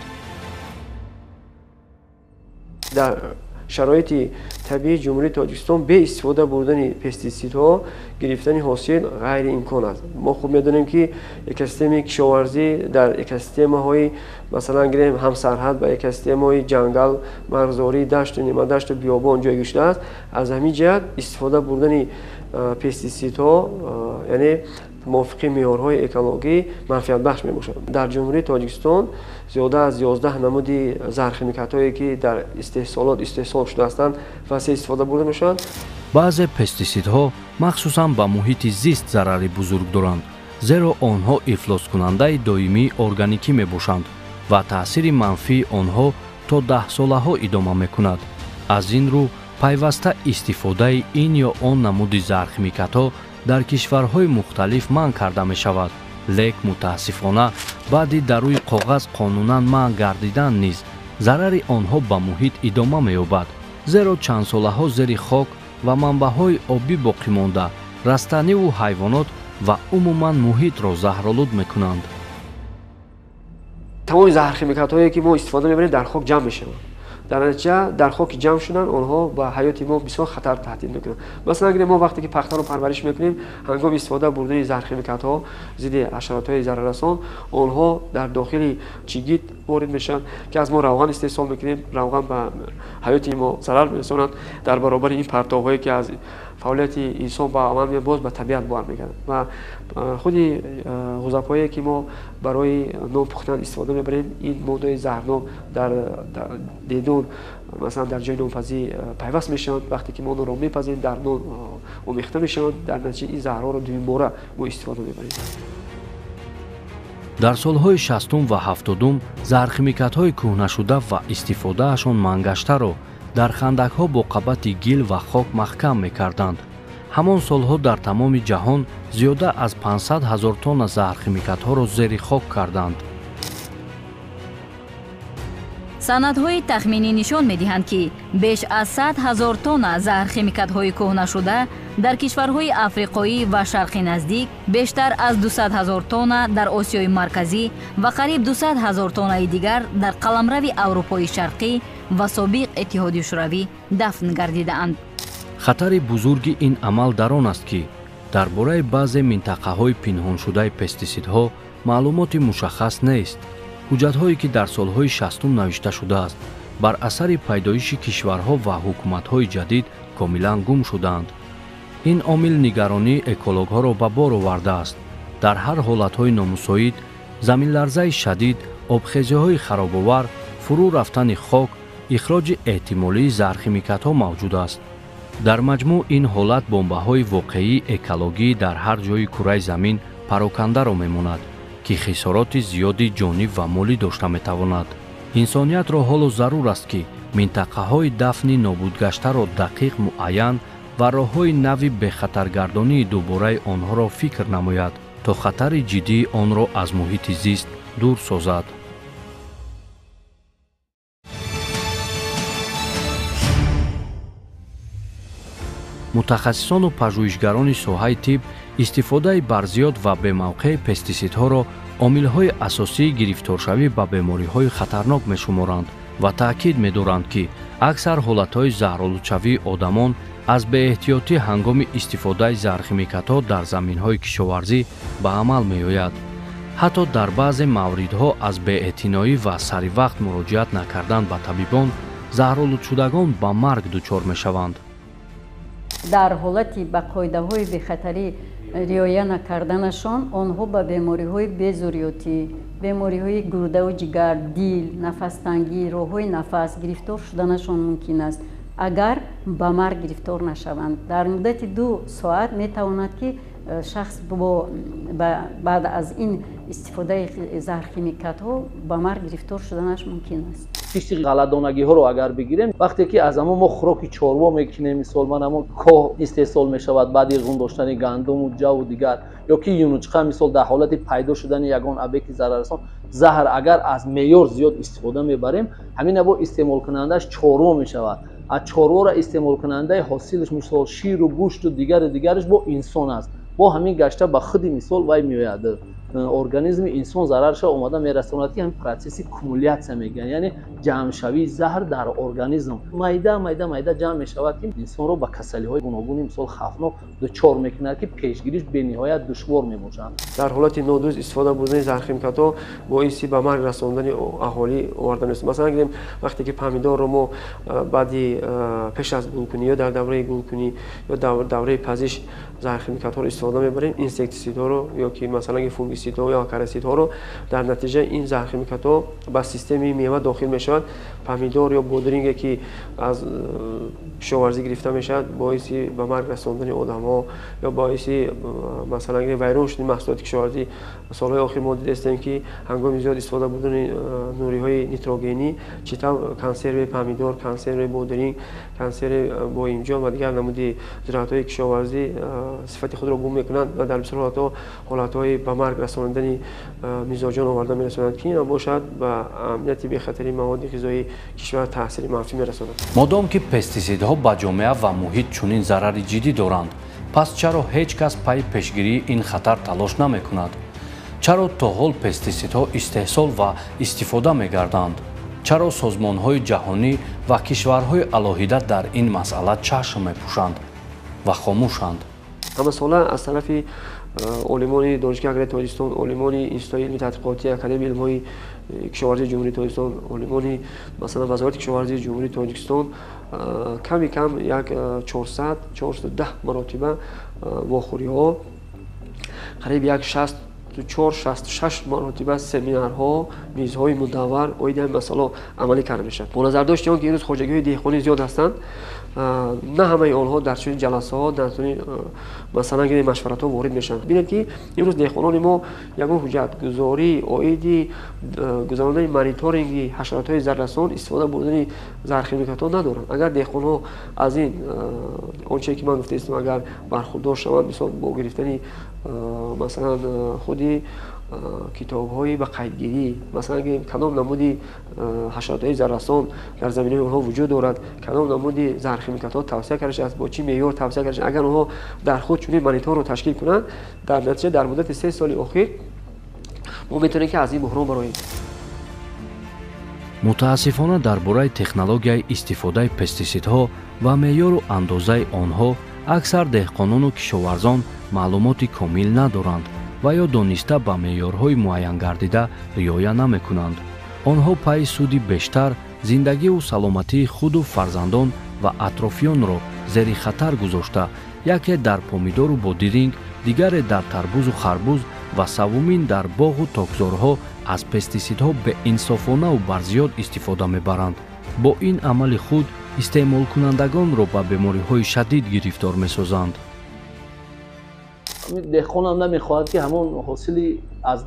Дар шароити табиии Ҷумҳурии Тоҷикистон бе истифода бурдани пестисидҳо гирифтани ҳосил ғайриимкон аст. Мо хуб медонем, ки экосистемаи кишоварзӣ дар экосистемаҳои масалан гирем ҳамсарҳад ба экосистемаҳои ҷангал, марғзорӣ, дашту нимадашту биёбон ҷойгир шудааст. Аз ҳамин ҷиҳат истифода бурдани пестисидҳо яъне мувофиқи меъёрҳои экологӣ манфиатбахш мебошад. Дар Ҷумҳурии Тоҷикистон зиёда аз 11 намуди заҳрхимикатҳое ки дар истеҳсолот истеҳсол шуда ҳастанд васеъ истифода бурда мешаванд. Баъзе пестисидҳо махсусан ба муҳити зист зарари бузург доранд, зеро онҳо ифлоскунандаи доимии органикӣ мебошанд ва таъсири манфии онҳо то даҳсолаҳо идома мекунад. Аз ин рӯ пайваста истифодаи ин ё он намуди заҳрхимикатҳо дар кишварҳои мухталиф манъ карда мешавад. Лек мутаассифона баъди дар рӯи коғаз қонунан манъ гардидан низ зарари онҳо ба муҳит идома меёбад, зеро чандсолаҳо зери хок ва манбаъҳои обӣ боқӣ монда растаниву ҳайвонот ва умуман муҳитро заҳролуд мекунанд. Тамоми заҳрхимикатҳое ки мо истифода мебарем дар хок ҷамъ мешаванд. Дар натиҷа дар хоки ҷамъ шудан онҳо ба ҳаёти мо бисёр хатар таҳдид мекунанд. Масалан агар мо вақте ки пахтаро парвариш мекунем, ҳангоми истифода бурдани заҳрхимикатҳо зидди ҳашаротҳои зараррасон, онҳо дар дохили чигит ворид мешаванд, ки аз мо равған истеҳсол мекунем. Равған ба ҳаёти мо зарар мерасонад. Дар баробари ин партовҳое ки аз фаъолияти инсон ба амал меояд, боз ба табиат бармегардад. Ва худи ғузабҳое ки мо барои нон пухтан истифода мебарем, ин моддаҳои заҳрнок дар дедон, масалан дар ҷои нонпазӣ пайваст мешаванд. Вақте ки мо онро мепазем, дар нон омехта мешаванд. Дар натиҷа ин заҳрҳоро дуюмбора мо истифода мебарем. Дар солҳои 60 ва 70 заҳрхимикатҳои кӯҳнашуда ва истифодаашон мангаштаро дар хандакҳо бо қабати гил ва хок маҳкам мекарданд. Ҳамон солҳо дар тамоми ҷаҳон зиёда аз 500 000 тонна заҳрхимикатҳоро зери хок карданд. Санадҳои тахминӣ нишон медиҳанд, ки беш аз 100 000 тонна заҳрхимикатҳои кӯҳнашуда дар кишварҳои африқоӣ ва шарқи наздик, бештар аз 200 000 тонна дар Осиёи Марказӣ ва қариб 200 000 тоннаи дигар дар қаламрави Аврупои Шарқӣ ва собиқ Иттиҳоди Шӯравӣ дафн гардидаанд. Хатари бузурги ин амал дар он аст, ки дар бораи баъзе минтақаҳои пинҳоншудаи пестисидҳо маълумоти мушаххас нест. Ҳуҷҷатҳое ки дар солҳои 60 навишта шудааст, бар асари пайдоиши кишварҳо ва ҳукуматҳои ҷадид комилан гум шудаанд. Ин омил нигаронии экологҳоро ба бор овардааст. Дар ҳар ҳолатҳои номусоид, заминларзаи шадид, обхезиҳои харобовар, фурӯ рафтани хок, ихроҷи эҳтимолии заҳрхимикатҳо мавҷуд аст. Дар маҷмӯъ ин ҳолат бомбаҳои воқеии экологӣ дар ҳар ҷои кураи замин парокандаро мемонад, ки хисороти зиёди ҷонӣ ва молӣ дошта метавонад. Инсониятро ҳоло зарур аст, ки минтақаҳои дафни нобудгаштаро дақиқ муайян ва роҳҳои нави бехатаргардонии дубораи онҳоро фикр намояд, то хатари ҷиддии онро аз муҳити зист дур созад. Мутахассисону пажӯҳишгарони соҳаи тиб истифодаи барзиёд ва бемавқеи пестисидҳоро омилҳои асосии гирифторшавӣ ба бемориҳои хатарнок мешуморанд ва таъкид медоранд, ки аксар ҳолатҳои заҳролудшавии одамон аз беэҳтиётӣ ҳангоми истифодаи заҳрхимикатҳо дар заминҳои кишоварзӣ ба амал меояд. Ҳатто дар баъзе мавридҳо аз беэътиноӣ ва саривақт муроҷиат накардан ба табибон заҳролудшудагон ба марг дучор мешаванд. Дар ҳолати ба қоидаҳои бехатарӣ риоя накарданашон онҳо ба бемориҳои безурётӣ, бемориҳои гурдаву ҷигар, дил, нафастангӣ, роҳҳои нафас гирифтор шуданашон мумкин аст, агар ба марг гирифтор нашаванд. Дар муддати 2 соат метавонад, ки шахс баъд аз ин истифодаи заҳрхимикатҳо ба марг гирифтор шуданаш мумкин аст. Кишти ғалладонагиҳоро агар бигирем, вақте ки аз ҳамон мо хӯроки чорво мекунем, мисол ман ҳамон коҳ истеҳсол мешавад баъди ғун доштани гандуму ҷаву дигар, ё ки юнучқа, мисол дар ҳолати пайдо шудани ягон объекти зараррасон заҳр агар аз меъёр зиёд истифода мебарем, ҳамин або истеъмолкунандааш чорво мешавад. Аз чорворо истеъмолкунандаи ҳосилаш мисол ширу гӯшту дигару дигараш бо инсон аст. Бо ҳамин гашта ба худи мисол вай меояд. Организми инсон зарарша омада мерасонад, ки ҳамин процесси кумулятсия мегӯянд, яъне ҷамъшавии заҳр дар организм майда майда майда ҷамъ мешавад, ки инсонро ба касалиҳои гуногуни мисол хавфнок дучор мекунад, ки пешгириш бениҳоят душвор мебошад. Дар ҳолати нодуруст истифода бурдани заҳрхимикатҳо боиси ба марг расондани аҳолӣ оварда мерасад. Масалан гирем, вақте ки помидорро мо баъди пеш аз гулкунӣ ё дар давраи гулкунӣ ё давраи пазиш заҳрхимикатҳоро истифода мебарем, инсектисидҳоро ё ки масалан фунгисидҳо ё акарисидҳоро, дар натиҷа ин заҳрхимикатҳо ба системаи мева дохил мешавад. Помидор ё бодринге ки аз кишоварзӣ гирифта мешавад, боиси ба марг расондани одамҳо ё боиси масалан вайрон шудани маҳсулоти кишоварзӣ. Солҳои охир мо дидастем, ки ҳангоми зиёд истифода бурдани нуриҳои нитрогенӣ чӣ тавр консерви помидор, консерви бодринг, консерви боимҷон ва дигар намуди зироатҳои кишоварзӣ сифати худро гум мекунанд ва дар бисёр ҳолатҳо ҳолатҳои ба марг расондани мизоҷон оварда мерасонанд, ки ин бошад ба амнияти бехатарии маводи ғизоии кишвар таъсири манфӣ мерасонад. Модом ки пестисидҳо ба ҷомеа ва муҳит чунин зарари ҷиддӣ доранд, пас чаро ҳеҷ кас пайи пешгирии ин хатар талош намекунад? Чаро то ҳол пестисидҳо истеҳсол ва истифода мегарданд? Чаро созмонҳои ҷаҳонӣ ва кишварҳои алоҳида дар ин масъала чашм мепӯшанд ва хомӯшанд? Ҳамасола аз тарафи олимони Донишгоҳи аграрии Тоҷикистон, олимони Институти илми тадқиқотии Академияи илмҳои кишоварзии Ҷумҳурии Тоҷикистон, олимони масалан Вазорати кишоварзии Ҷумҳурии Тоҷикистон ками кам як 400-410 маротиба вохӯриҳо, қариб як 64-66 маротиба семинарҳо, мизҳои мудаввар оиди ҳамин масъалаҳо амалӣ карда мешавад. Бо назардошти он ки имрӯз хоҷагиҳои деҳқонӣ зиёд ҳастанд, на ҳамаи онҳо дар чунин ҷаласаҳо, дар чунин масалан гирем машваратҳо ворид мешаванд. Бинед, ки имрӯз деҳқонони мо ягон ҳуҷҷатгузорӣ оиди гузарондани мониторинги ҳашаротҳои зараррасон, истифода бурдани заҳрхимикатҳо надоранд. Агар деҳқонҳо аз ин он чизе ки ман гуфтаистам, агар бархурдор шаванд, мисол бо гирифтани масалан худи китобҳои ба қайдгирӣ, масалан гирем кадом намуди ҳашаротҳои зараррасон дар заминаҳои онҳо вуҷуд дорад, кадом намуди заҳрхимикатҳо тавсия карда шудааст, бо чӣ меъёр тавсия карда шудааст, агар онҳо дар худ чунин мониторро ташкил кунанд, дар натиҷа дар муддати 3 соли охир мо метавонем ки аз ин буҳрон бароем. Мутаассифона дар бораи технологияи истифодаи пестисидҳо ва меъёру андозаи онҳо аксар деҳқонону кишоварзон маълумоти комил надоранд ва ё дониста ба меъёрҳои муайянгардида риоя намекунанд. Онҳо пайи суди бештар зиндагиву саломатии худу фарзандон ва атрофиёнро зери хатар гузошта, яке дар помидору бодиринг, дигаре дар тарбузу харбуз ва севумин дар боғу токзорҳо аз пестисидҳо беинсофонаву барзиёд истифода мебаранд. Бо ин амали худ истеъмолкунандагонро ба бемориҳои шадид гирифтор месозанд. Деҳқонам намехоҳад, ки ҳамон ҳосили аз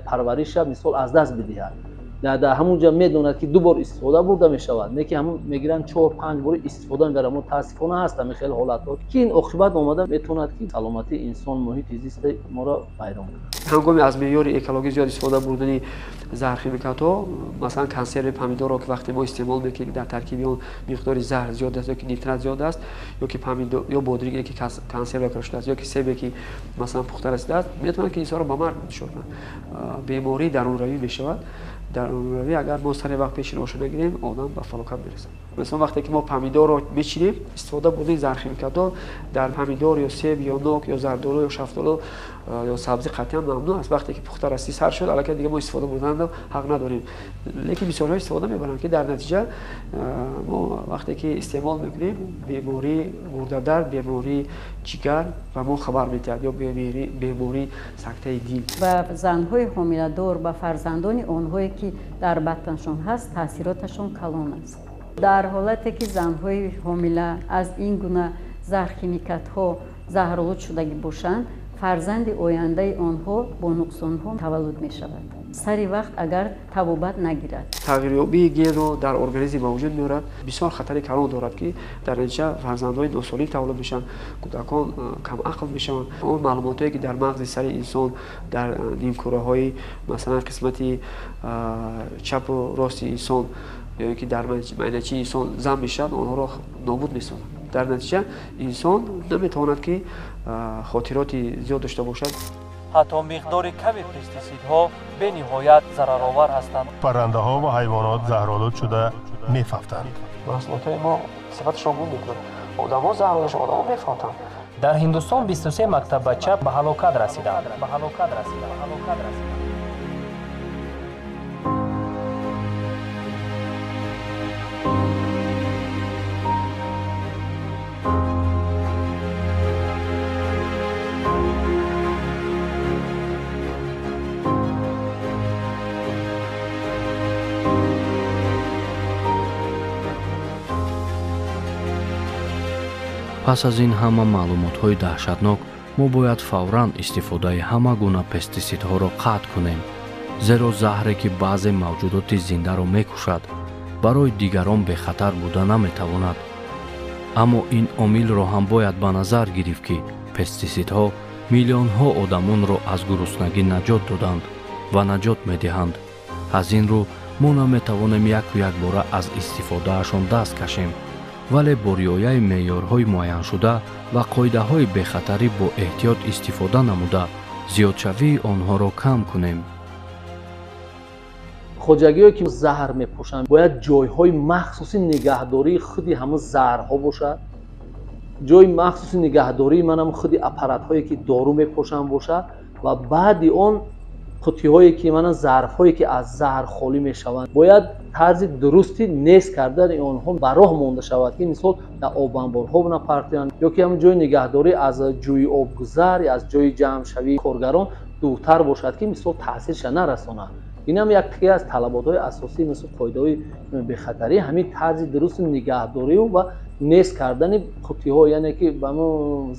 парвариша мисол аз даст бидиҳад. Дар ҳамунҷа медонад, ки 2 бор истифода бурда мешавад, не ки ҳамун мегиранд 4-5 бор истифода мебаранд. Мутаассифона ҳаст ҳамин хел ҳолатҳо, ки ин оқибат омада метавонад, ки саломатии инсон, муҳити зисти моро вайрон кунад. Ҳангоми аз меъёри экологӣ зиёд истифода бурдани заҳрхимикатҳо, масалан консерви помидорро, ки вақте мо истеъмол мекунем, дар таркиби он миқдори заҳр зиёд аст, ё ки нитрат зиёд аст, ё ки помидор ё бодринге ки консерва карда шудааст, ё ки себе ки масалан пухта расидааст, метавонад ки инсонро ба марг дучор кунад. Бемории дарунравӣ мешавад. Дарунравӣ агар мо сари вақт пеши роҳашро нагирем, одам ба фалокат мерасад. Масалан вақте ки мо помидорро мечинем, истифода бурдани заҳрхимикатҳо дар помидор ё себ ё нок ё зардолу ё шафтолу ё сабзӣ қатъиян мамнӯъ аст. Вақте ки пухта расид, сар шуд, аллакай дига мо истифода бурданро ҳақ надорем. Лекин бисёрҳо истифода мебаранд, ки дар натиҷа мо вақте ки истеъмол мекунем, бемории гурдадард, бемории ҷигар ба мо хабар медиҳад ё бемории сактаи дил. Ба занҳои ҳомиладор, ба фарзандони онҳое ки дар батнашон ҳаст, таъсироташон калон аст. Дар ҳолате ки занҳои ҳомила аз ин гуна заҳрхимикатҳо заҳролуд шудагӣ бошанд, фарзанди ояндаи онҳо бо нуқсонҳо таваллуд мешавад. Сари вақт агар табобат нагирад. Тағйирёбии генро дар организм ба вуҷуд меорад, бисёр хатари калон дорад, ки дар натиҷа фарзандҳои носолим таваллуд мешаванд, кӯдакон камақл мешаванд. Он маълумотҳое ки дар мағзи сари инсон, дар нимкураҳои масалан қисмати чапу рости инсон ё ки дар майначаи инсон зам мешавад, онҳоро нобуд месозад. Дар натиҷа инсон наметавонад, ки хотироти зиёд дошта бошад. Ҳатто миқдори ками пестисидҳо бениҳоят зараровар ҳастанд. Паррандаҳо ва ҳайвонот заҳролуд шуда мефавтанд. Маҳсулотҳои мо сифаташро гум мекунанд. Одамҳо заҳролуд шуда, одамҳо мефавтанд. Дар Ҳиндустон 23 мактаббача ба ҳалокат расиданд. Пас аз ин ҳама маълумотҳои даҳшатнок мо бояд фавран истифодаи ҳама гуна пестисидҳоро қатъ кунем, зеро заҳре ки баъзе мавҷудоти зиндаро мекушад, барои дигарон бехатар буда наметавонад. Аммо ин омилро ҳам бояд ба назар гирифт, ки пестисидҳо миллионҳо одамонро аз гуруснагӣ наҷот доданд ва наҷот медиҳанд. Аз ин рӯ мо наметавонем яку якбора аз истифодаашон даст кашем, вале бо риояи меъёрҳои муайяншуда ва қоидаҳои бехатарӣ бо эҳтиёт истифода намуда зиёдшавии онҳоро кам кунем. Хоҷагиҳое ки заҳр мепӯшанд, бояд ҷойҳои махсуси нигаҳдории худи ҳамон заҳрҳо бошад, ҷои махсуси нигаҳдории манам худи аппаратҳое ки дору мепӯшанд бошад ва баъди он қуттиҳое ки мана зарфҳое ки аз заҳр холӣ мешаванд, бояд тарзи дурусти нест кардани онҳо ба роҳ монда шавад, ки мисол дар обанборҳо напартоянд ё ки ҳамон ҷои нигаҳдорӣ аз ҷӯи обгузар, аз ҷои ҷамъшавии коргарон дуртар бошад, ки мисол таъсирша нарасонад. Ин ҳам яке аз талаботҳои асосии мисол қоидаҳои бехатарӣ, ҳамин тарзи дурусти нигаҳдорию ва нест кардани қуттиҳо, яъне ки ба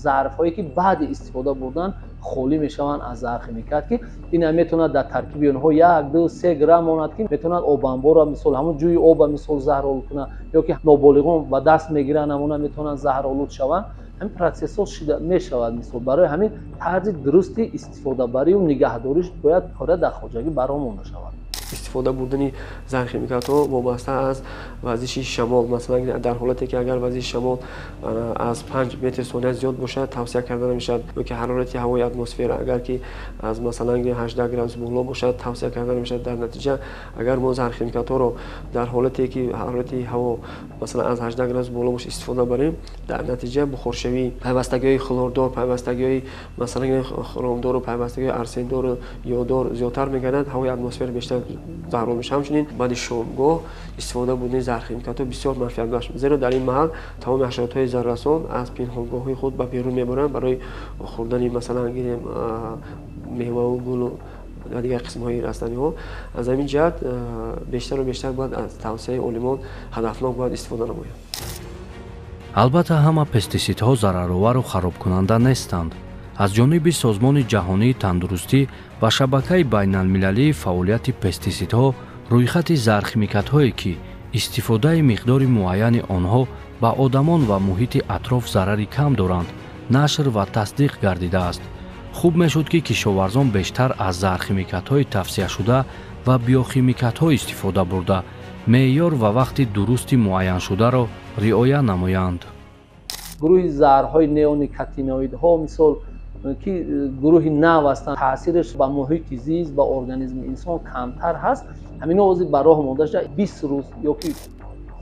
зарфҳое ки баъди истифода бурдан холӣ мешаванд аз заҳрхимикат, ки ин ҳам метавонад дар таркиби онҳо 1, 2, 3 грамм монад, ки метавонад обанборро мисол ҳамон ҷӯи оба мисол заҳролуд кунад, ё ки ноболиғон ба даст мегиранд, ҳамона метавонанд заҳролуд шаванд. Ҳамин процессҳо мешавад мисол. Барои ҳамин тарзи дурусти истифодабарию нигаҳдориш бояд пурра дар хоҷагӣ ба роҳ монда шавад. Истифода бурдани заҳрхимикатҳо вобаста аз вазиши шамол, масалан дар ҳолате ки агар вазиши шамол аз 5 метр сония зиёд бошад, тавсия карда намешавад, ё ки ҳарорати ҳавои атмосфера агар ки аз масалан 18 градус боло бошад, тавсия карда намешавад. Дар натиҷа агар мо заҳрхимикатҳоро дар ҳолате ки ҳарорати ҳаво масалан аз 18 градус боло бошад истифода барем, дар натиҷа бухоршавӣ, пайвастагиҳои хлордор, пайвастагиҳои масалан хромдору, пайвастагиҳои арсендору йодор зиёдтар мегардад, ҳавои атмосфера бештар заҳролуд мешавад. Ҳамчунин баъди шомгоҳ истифода бурдани заҳрхимикатҳо бисёр манфиатбахш, зеро дар ин маҳал тамоми ҳашаротҳои зараррасон аз пинҳонгоҳҳои худ ба берун мебаранд барои хӯрдани масалан гирем меваву гулу ва дигар қисмҳои растаниҳо. Аз ҳамин ҷиҳат бештару бештар бояд аз тавсияи олимон ҳадафнок бояд истифода намояд. Албатта ҳама пестисидҳо зараровару харобкунанда нестанд. Аз ҷониби Созмони ҷаҳонии тандурустӣ ва шабакаи байналмилалии фаъолияти пестисидҳо Рӯйхати зархимикатҳое, ки истифодаи миқдори муайяни онҳо ба одамон ва муҳити атроф зарари кам доранд, нашр ва тасдиқ гардидааст. Хуб мешуд, ки кишоварзон бештар аз зархимикатҳои тавсияшуда ва биохимикатҳо истифода бурда, меъёр ва вақти дурусти муайяншударо риоя намоянд. Гурӯҳи заҳрҳои неоникотиноидҳо, мисол, ки гурӯҳи нав ҳастанд, таъсираш ба муҳити зист, ба организми инсон камтар ҳаст. Ҳамино ҳозир ба роҳ монда шуда, 20 рӯз ё ки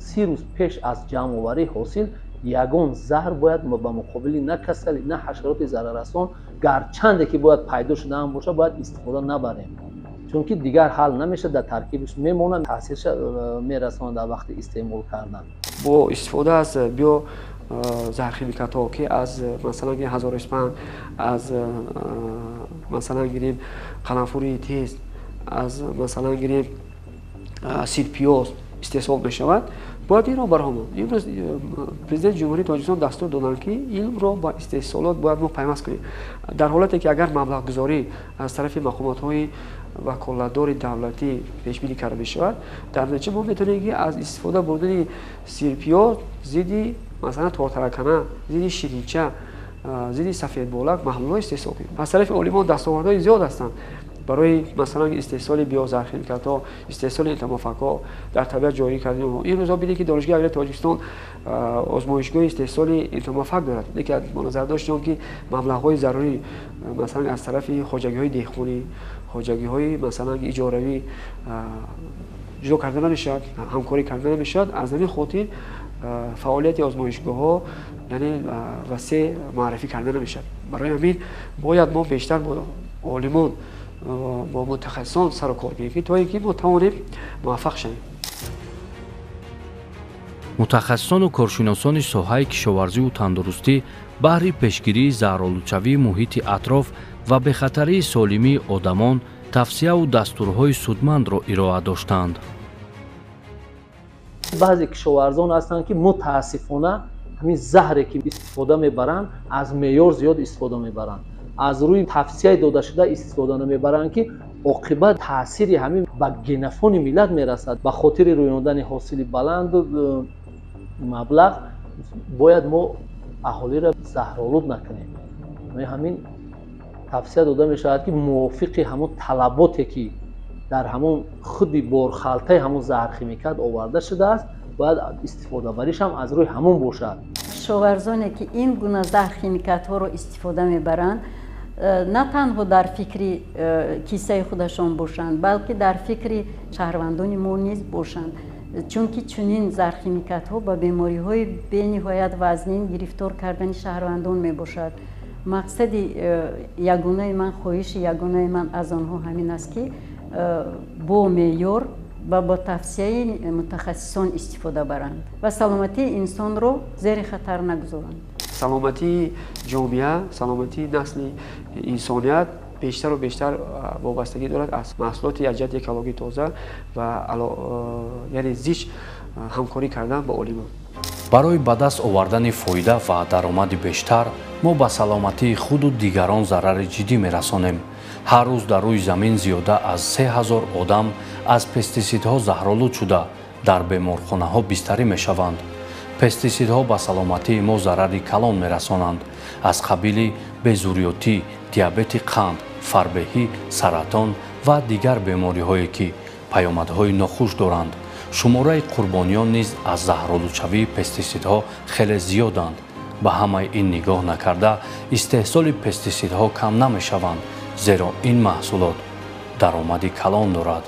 30 рӯз пеш аз ҷамъоварии ҳосил ягон заҳр бояд ба муқобили на касалӣ, на ҳашароти зараррасон, гарчанде ки бояд пайдо шудаам бошад, бояд истифода набарем, чунки дигар ҳал намешавад, дар таркибаш мемонад, таъсирша мерасонад дар вақти истеъмол кардан. Бо истифода аз био зархимикатҳо, ки аз масалан ҳазорисфанд, аз масалан гирем қаламфури тез, аз масалан гирем сирпиёз истеҳсол мешавад, бояд инро барҳо монд. Имрӯз президенти Ҷумҳурии Тоҷикистон дастур доданд, ки илмро ба истеҳсолот бояд мо пайваст кунем. Дар ҳолате ки агар маблағгузорӣ аз тарафи мақомотҳои ваколатдори давлатӣ пешбинӣ карда мешавад, дар натиҷа мо метавонем, ки аз истифода бурдани сирпиёз зидди масалан тортаракана, зидди ширинча, зидди сафедболак маҳлулҳо истеҳсол кунем. Аз тарафи олимон дастовардҳои зиёд ҳастанд барои масалан истеҳсоли биозархимикатҳо, истеҳсоли энтомофагҳо, дар табиат ҷорӣ кардани онҳо. Ин рӯзҳо бинед, ки Донишгоҳи аграрии Тоҷикистон озмоишгоҳи истеҳсоли энтомофаг дорад, лекин бо назардошти он ки маблағҳои зарурӣ масалан аз тарафи хоҷагиҳои деҳқонӣ, хоҷагиҳои масалан иҷоравӣ ҷудо карда намешавад, ҳамкорӣ карда намешавад, аз ҳамин хотир фаъолияти озмоишгоҳҳо яъне васеъ муаррифӣ карда намешавад. Барои ҳамин бояд мо бештар бо олимон, бо мутахассисон сару кор гирем, ки то ин ки мо тавонем муваффақ шавем. Мутахассисону коршиносони соҳаи кишоварзиву тандурустӣ баҳри пешгирии заҳролудшавии муҳити атроф ва бехатарии солимии одамон тавсияву дастурҳои судмандро ироа доштанд. Баъзе кишоварзон ҳастанд, ки мутаассифона ҳамин заҳре ки истифода мебаранд, аз меъёр зиёд истифода мебаранд, аз рӯи тавсияи додашуда истифода намебаранд, ки оқибат таъсири ҳамин ба генофони миллат мерасад. Ба хотири рӯёндани ҳосили баланду маблағ бояд мо аҳолиро заҳролуд накунем. Ҳамин тавсия дода мешавад, ки мувофиқи ҳамон талаботе ки дар ҳамон худи борхалтаи ҳамон заҳрхимикат оварда шудааст, бояд истифодабариш ҳам аз рӯи ҳамон бошад. Кишоварзоне ки ин гуна заҳрхимикатҳоро истифода мебаранд, на танҳо дар фикри кисаи худашон бошанд, балки дар фикри шаҳрвандони мо низ бошанд, чунки чунин заҳрхимикатҳо ба бемориҳои бениҳоят вазнин гирифтор кардани шаҳрвандон мебошад. Мақсади ягонаи ман, хоҳиши ягонаи ман аз онҳо ҳамин аст, ки бо меъёр ва бо тавсияи мутахассисон истифода баранд ва саломатии инсонро зери хатар нагузоранд. Саломатии ҷомеа, саломатии насли инсоният бештару бештар вобастагӣ дорад аз маҳсулоти аз ҷиҳати экологӣ тоза ва яъне зич ҳамкорӣ кардан бо олимон. Барои ба даст овардани фоида ва даромади бештар мо ба саломатии худу дигарон зарари ҷиддӣ мерасонем. Ҳар рӯз дар рӯи замин зиёда аз 3000 одам аз пестисидҳо заҳролуд шуда, дар беморхонаҳо бистарӣ мешаванд. Пестисидҳо ба саломатии мо зарари калон мерасонанд, аз қабили безурётӣ, диабети қанд, фарбеҳӣ, саратон ва дигар бемориҳое, ки паёмадҳои нохуш доранд. Шумораи қурбониён низ аз заҳролудшавии пестисидҳо хеле зиёданд. Ба ҳамаи ин нигоҳ накарда, истеҳсоли пестисидҳо кам намешаванд, зеро ин маҳсулот даромади калон дорад.